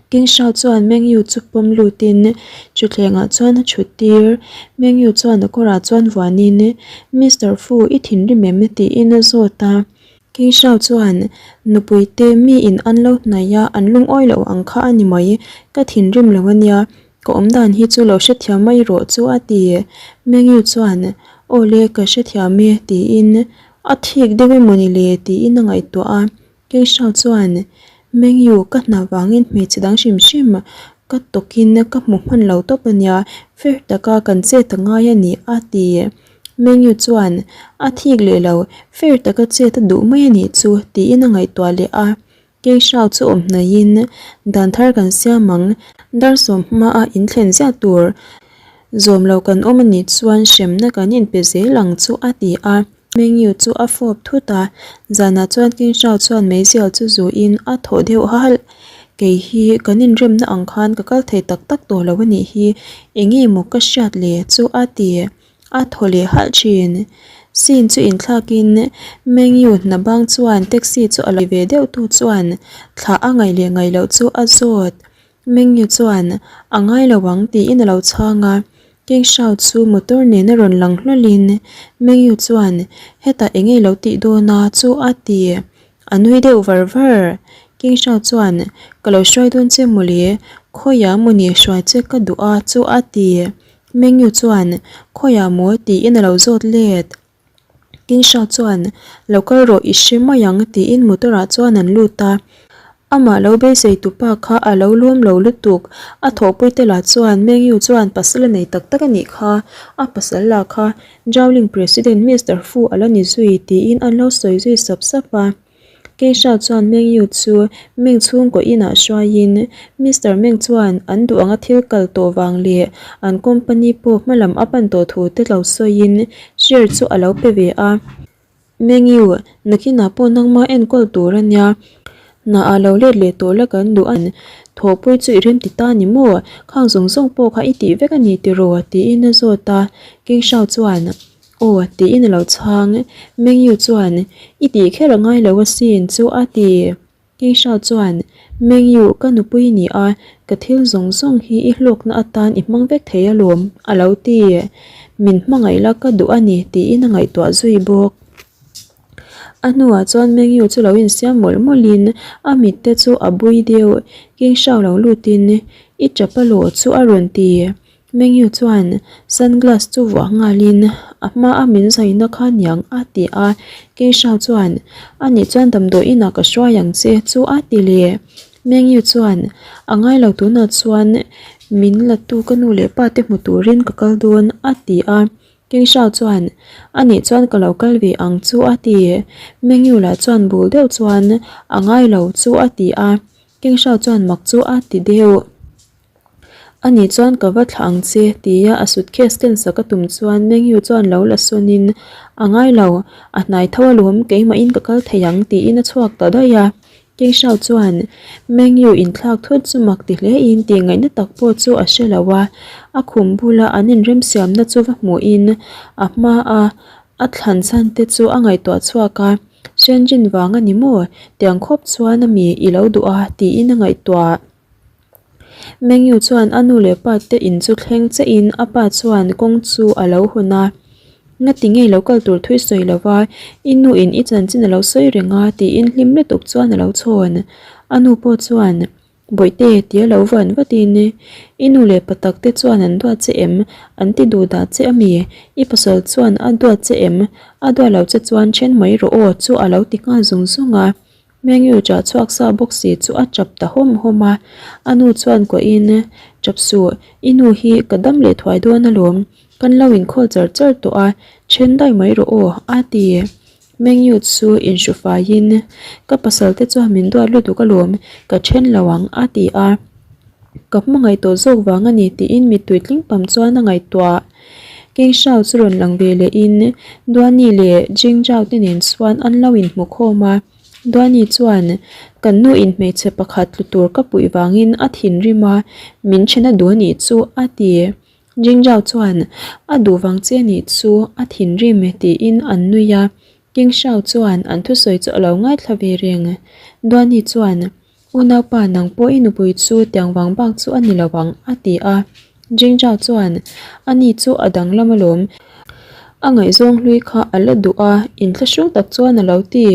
King Shao chuan Meng Yu chu pawm lutin thutthlengah chuan a thut tir. Meng Yu chuan a kawrah chuan vuanin, Mister Fu, i thinrim em? tiin a zawt a. King Shao chuan, Nupui te miin an lo hnaih a, an lungawi loh ang kha a ni mai. Ka thinrim lo a nia, ka awm dan hi chu lo hrethiam mai rawh chu a ti. Meng Yu chuan, Aw le, ka hrethiam e, tiin a thik deuh emawni le tiin a ngaihtuah a. Keisha chuan, Mengyu, ka hna vangin hmeichhe dang hrim hrim ka tawkin ka hmu hman lo tawp a nia, fair taka kan chet a ngai a ni, a ti. Mengyu chuan, A thik leh lo, fair taka chet a duh mai a nih chu, tiin a ngaihtuah leh a. Keisha chu awm hnaihin, Dan thar kan siam ang, dar sawm hmaa inthlen ziah tur zawm lo kan awm a nih chuan hremna kan inpe zel ang chu, a ti a. Mengyu chu a fawp thut a, zanah chuan King Shao chuan meizial chu zuin a thaw deuh halh. Kei hi kan inremna ang khan ka kal thei tak tak tawh lo a nih hi, enge maw ka hriat le chu a ti. A thaw leh halh thin. Scene chu inthlakin Mengyu hna bang chuan taxi chu a lo ve deuh tu chuan thlah a ngaih leh ngaih loh chu a zawt. Mengyu chuan, A ngai lo ang, tiin a lo chhang a. King Shao chu motor nen a rawn lang hlawlhin Mengyu chuan, Hetah eng nge lo tih dawn a? chu a ti. A nui deuh var var. King Shao chuan, Ka lo hruai dawn che mawle, khawiah mawni hruai che ka duh a chu a ti. Mengyu chuan, Khawiah maw? tiin a lo zawt let. Kingshaw chuan, Lo kal rawh i hre mai ang tiin motor ah chuan an lut a. Amah lo beisei tu pa kha a lo lawm lo lutuk. A thawhpui te lah chuan Mengyu chuan pasal a nei tak tak a nih kha, a pasal lah kha Zhaoling President Mister Fu a la ni zui tiin an lo sawi zui sap sap a. Keisha chuan Meng Yu chu Meng chhungkaw inah hruaiin Mister Meng chuan an duh anga thil kal tawh vang leh an company pawh hmalam a pan tawh thu te lo sawiin share chu a lo pe ve a. Meng Yu, nakinah pawh nangma enkawl tur a nia. Hna ah lo let leh tawh la kan duh a. Thawhpui chu i remti ta ni maw? Khang zawng zawng pawh kha i tih vek a ni tiraw? tiin a zawt a. Keisha chuan. Aw, tiin a lo chhang. Mengyu chuan, I tih kher a ngai lo asin chu a ti. Keisha chuan, Mengyu, ka nupui i ni a, ka thil zawng zawng hi i hlawkna atan i hmang vek thei alawm, a lo ti. Min hmangaih la ka duh a ni, tiin a ngaihtuah zui bawk. A hnuah chuan Mengyu chu lo insiam mawlh mawlhin a mit te chu a bui deuh. Keisha lo lutin, I tap alaw chu a rawn ti. Mengyu chuan sunglass chu vuah nghalin a hma a min zaina kha niang a ti a, Keisha chuan a nih chuan damdawi inah ka hruai ang che chu a ti leh. Mengyu chuan a ngai lo tunah chuan min la tu ka nu leh pa te hmu turin ka kal dawn a ti a, Keisha chuan a nih chuan ka lo kal ve ang chu a ti. Mengyu lah chuan bul deuh chuan a ngai lo chu a ti a, Keisha chuan mak chu a ti deuh. Ani chuan ka va thlah ang che tia a suitcase ken sak a tum chuan Mengyu chuan lo la sawnin a ngai lo, a hnai tho alawm keimahin ka kal thei ang tiin a chhuak ta daih a. Keishau chuan Mengyu inthlak thut chu mak ti hlein tih ngaihna tak pawh chu a hre lo a, a khum bula an inremsiamna chu va hmuhin a hma a a thlan chhan te chu a ngaihtuah chhuak a, Shenjin vang a ni maw? Tiang khawp chuan a mi i lo duh a tiin a ngaihtuah. Mengyu chuan a nu leh pa te in chu thleng chiah in a pa chuan kawng chu a lo hawn a, Ngati nge lo kal tur thui sawi lo va, i nu in i chanchin a lo sawi reng a tiin hlim lutuk chuan a lo chhawn. A nu pawh chuan, Bawihte tia lo van vat in, i nu leh pa tak te chuan an duat che em? An ti duh dah che ami? I pasal chuan a duat che em? A duat lo che chuan then mai rawh aw chu a lo ti nghal zung zung a. Mengyu chah chhuak sa bawk si chu a chap ta hawm hawm a, a nu chuan kuahin, Chap suh, i nu hi ka dam leh thuai dawn alawm, kan lo inkhawl char char tawh a, then daih mai rawh aw, a ti. Mengyu chu inhru faiin, Ka pasal te chuan min duat lutuk alawm, ka then lo ang, a ti a. Ka hmangaih tawh zawk vang a ni tiin mittui tling pam chuan a ngaihtuah. King Shao chu rawn lang ve lehin Duani leh Jing Zhao te nen chuan an lo inhmu khawm a. Duani chuan, Kan nu in hmeichhe pakhat tlu tur ka puih vangin a thinrim a, min then a duh a nih chu, a ti. Jing Zhao chuan, A duh vang che nih chu, a thinrim, tiin an nui a. King Shao chuan an thusawi chu a lo ngaithla ve reng. Duani chuan, Unaupa nang pawh i nupui chu tiang vang bak chu a ni lo ang, a ti a. Jing Zhao chuan, Ani chu a danglam alawm. A ngaihzawng hlui kha a la duh a, inthlahrung tak chuan a lo ti.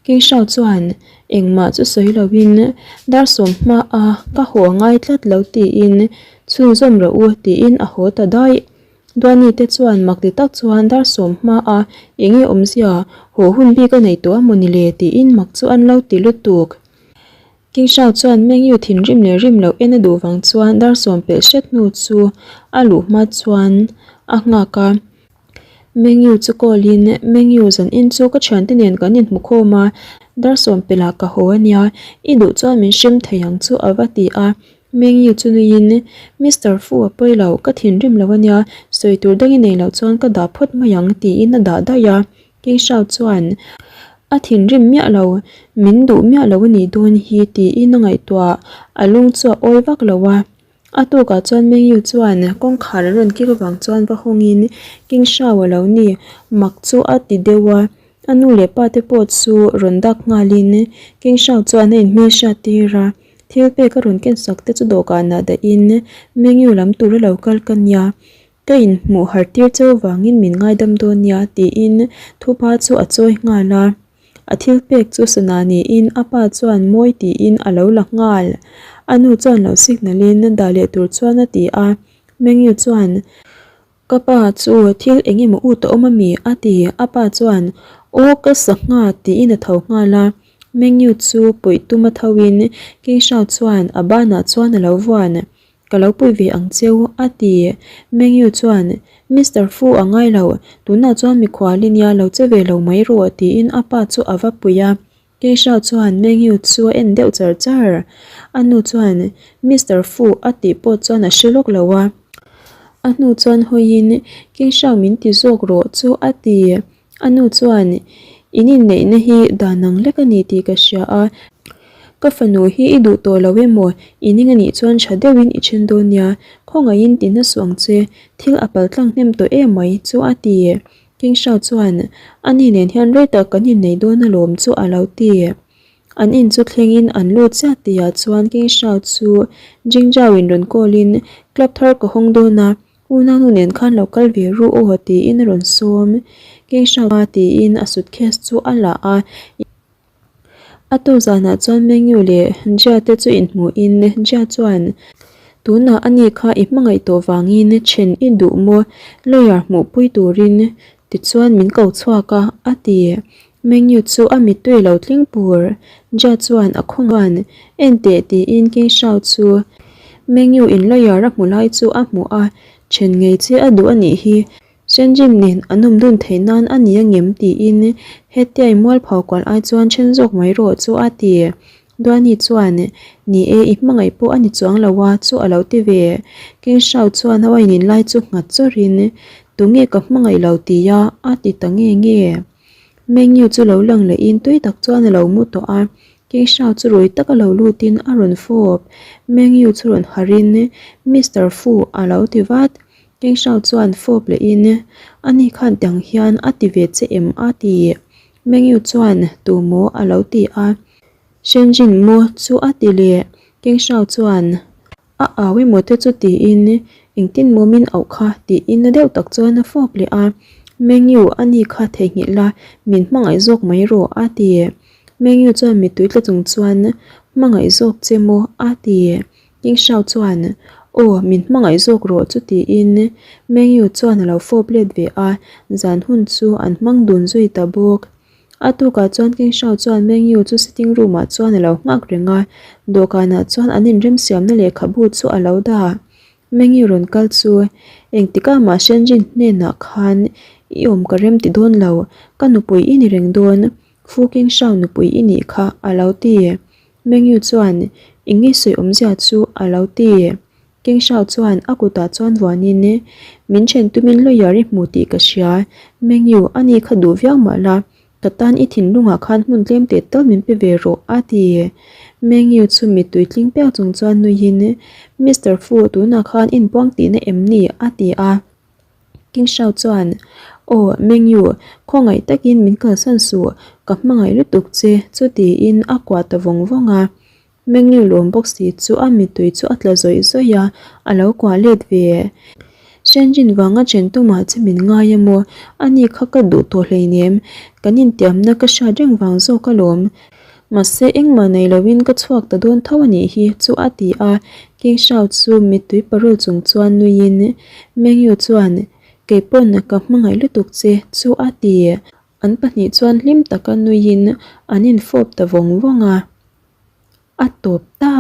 King Shao chuan, Engmah chu sawi loin dar sawm hma a ka haw a ngai tlat lo tiin chhunzawm rawh u tiin a haw ta daih. Duani te chuan mak ti tak chuan dar sawm hma a eng nge awmzia haw hun bik a nei tawh a mawni le tiin mak chu an lo ti lutuk. King Shao chuan Meng Yu thinrim leh rim loh en a duh vang chuan dar sawm pelh hret hnu chu a luh hma chuan a nghak a. Meng Yu chu call in Meng Yu zan in chu ka thiante nen kan inhmu khawm a, dar sawm pelh ah ka haw a nia, i duh chuan min hrem thei ang chu a va ti a. Meng Yu chu nuiin, Mister Fu a pawi lo, ka thinrim lo ania, sawi tur dang i nei loh chuan ka dah phawt mai ang tiin a dah daih a. King Shao chuan, A thinrim miah lo, min duh miah lo a nih dawn hi tiin a ngaihtuah, a lung chu a awi vak lo a. A tukah chuan Meng Yu chuan kawngkhar an rawn kik avang chuan va hawngin King Shao a lo ni, mak chu a ti deuh a. A nu leh pa te pawh chu rawn dak nghalin King Shao chuan a inhmelhriat tir a. Thil pek a rawn ken sak te chu dawhkanah dahin menu lam tura lo kal ka nia, ka inhmuh har tir cheu vangin min ngaidam dawn nia tiin thupa chu a chawi nghal a. A thil pek chu sana niin a pa chuan mawi tiin a lo la nghal. A nu chuan lo signal in dah leh tur chuan a ti a, menu chuan Ka pa chu thil eng emaw ut a awm a mi? a ti. A pa chuan, Aw ka sangha tiin a tho nghal a. Menu chu puih tum a tho in King Shao chuan a banah chuan a lo vuan. Ka lo pui ve ang cheu a ti. Menu chuan, Mister Fu a ngai lo, tunah chuan mikhual i nia lo che ve lo mai rawh tiin a pa chu a va pui a. Keisha chuan Mengyu chu a en deuh char char. A nu chuan Mister Fu a tih pawh chuan a hre lawk lo a. A hnu chuan hawiin Keisha min ti zawk rawh chu a ti. A nu chuan In inneihna hi dan ang lek a ni tih ka hria a. Ka fanu hi i duh tawh lo emaw i ning a nih chuan tha deuhin i then dawn nia. Khawngaihin ti hna suh ang che. Thil a paltlang hnem tawh emai chu a ti. King Shao chuan, A ni nen hian rei tak kan innei dawn alawm chu a lo ti. An in chu thlengin an lut chiah tihah chuan King Shao chu Jing Zhao in rawn call in, Club thar ka hawng dawn a, unau nen khan lo kal ve ru aw tiin a rawn sawm. King Shao a tiin a suitcase chu a la a. A tawk zanah chuan Mengyu leh Jia te chu inhmuhin Jia chuan, Tunah a ni kha i hmangaih tawh vangin then i duh maw lawyer hmuhpui turin tichuan min ko chhuak a, a ti. Mengyu chu a mittui lo tling pur. Jia chuan a khawnga'n, Enteh tiin King Shao chu Mengyu in lawyer a hmu lai chu a hmuh a, then ngei che a duh a nih hi. Shenjin nen an awm dun theih nan a ni angem tiin hetiai mualpho kual ai chuan then zawk mai rawh chu a ti. Duani chuan, Ni e, i hmangaih pawh a ni chuang lo a chu a lo ti ve. King Shao chuan a wine in lai chu nghat chawrhin, Tunge ka hmangaih lo ti a? a ti ta nge nge. Menu chu lo lang lehin tui tak chuan a lo mu tawh a. King Shao chu rui taka lo lutin a rawn fawp. Menu chu rawn harhin, Mister Fu a lo ti vat. King Shao chuan fawp lehin, Ani khan tiang hian a ti ve che em? a ti. Mengyu chuan, Tu maw? a lo ti a. Shenjin maw chu a ti leh. King Shao chuan, A au emaw te chu tiin, Engtin maw min auh kha? tiin na deuh tak chuan a fawp leh a. Mengyu, ani kha theihnghilh la, min hmangaih zawk mai rawh, a ti. Mengyu chuan mittui tla chung chuan, Hmangaih zawk che maw? a ti. King Shao chuan, Aw, min hmangaih zawk rawh chu tiin Meng Yu chuan a lo fawp let ve a, zan hun chu an hmang dun zui ta bawk. A tukah chuan King Shao chuan Meng Yu chu sitting room ah chuan a lo nghak reng a, dawhkanah chuan an inremsiamna lehkhabu chu a lo dah. Meng Yu rawn kal chu, Engtikah mah Shenjin hnenah khan i awm ka rem ti dawn lo, ka nupui i ni reng dawn, Fu King Shao nupui i nih kha a lo ti. Mengyu chuan, Eng nge sawi awmzia chu? a lo ti. King Shao chuan a kutah chuan vuanin, Min then tumin lawyer i hmu tih ka hria. Mengyu, ani kha duh viau mah la, ka tan i thinlungah khan hmun tlem teh tal min pe ve rawh, a ti. Mengyu chu mittui tling piak chung chuan nuiin, Mister Fu, tunah khan inpuang tihna em ni? a ti a. King Shao chuan, Aw, Mengyu, khawngaih takin min kalsan suh, ka hmangaih lutuk che, chu tiin a kuah ta vawng vawng a. Mengyu lawm bawk si chu a mittui chu a tla zawih zawih a, a lo kuah let ve. Shenjin vanga chen tumah che min ngai a maw? Ani kha ka duh tawh hleinem, kan intiamna ka hriat reng vang zawk alawm. Mahse engmah nei loin ka chhuak ta dawn tho a nih hi chu a ti a, King Shao chu mittui parul chung chuan nuiin Mengyu chuan Keipawn ka hmangaih lutuk che chu a ti. An pahnih chuan hlim taka nuiin an infawp ta vawng vawng a, a tawp ta.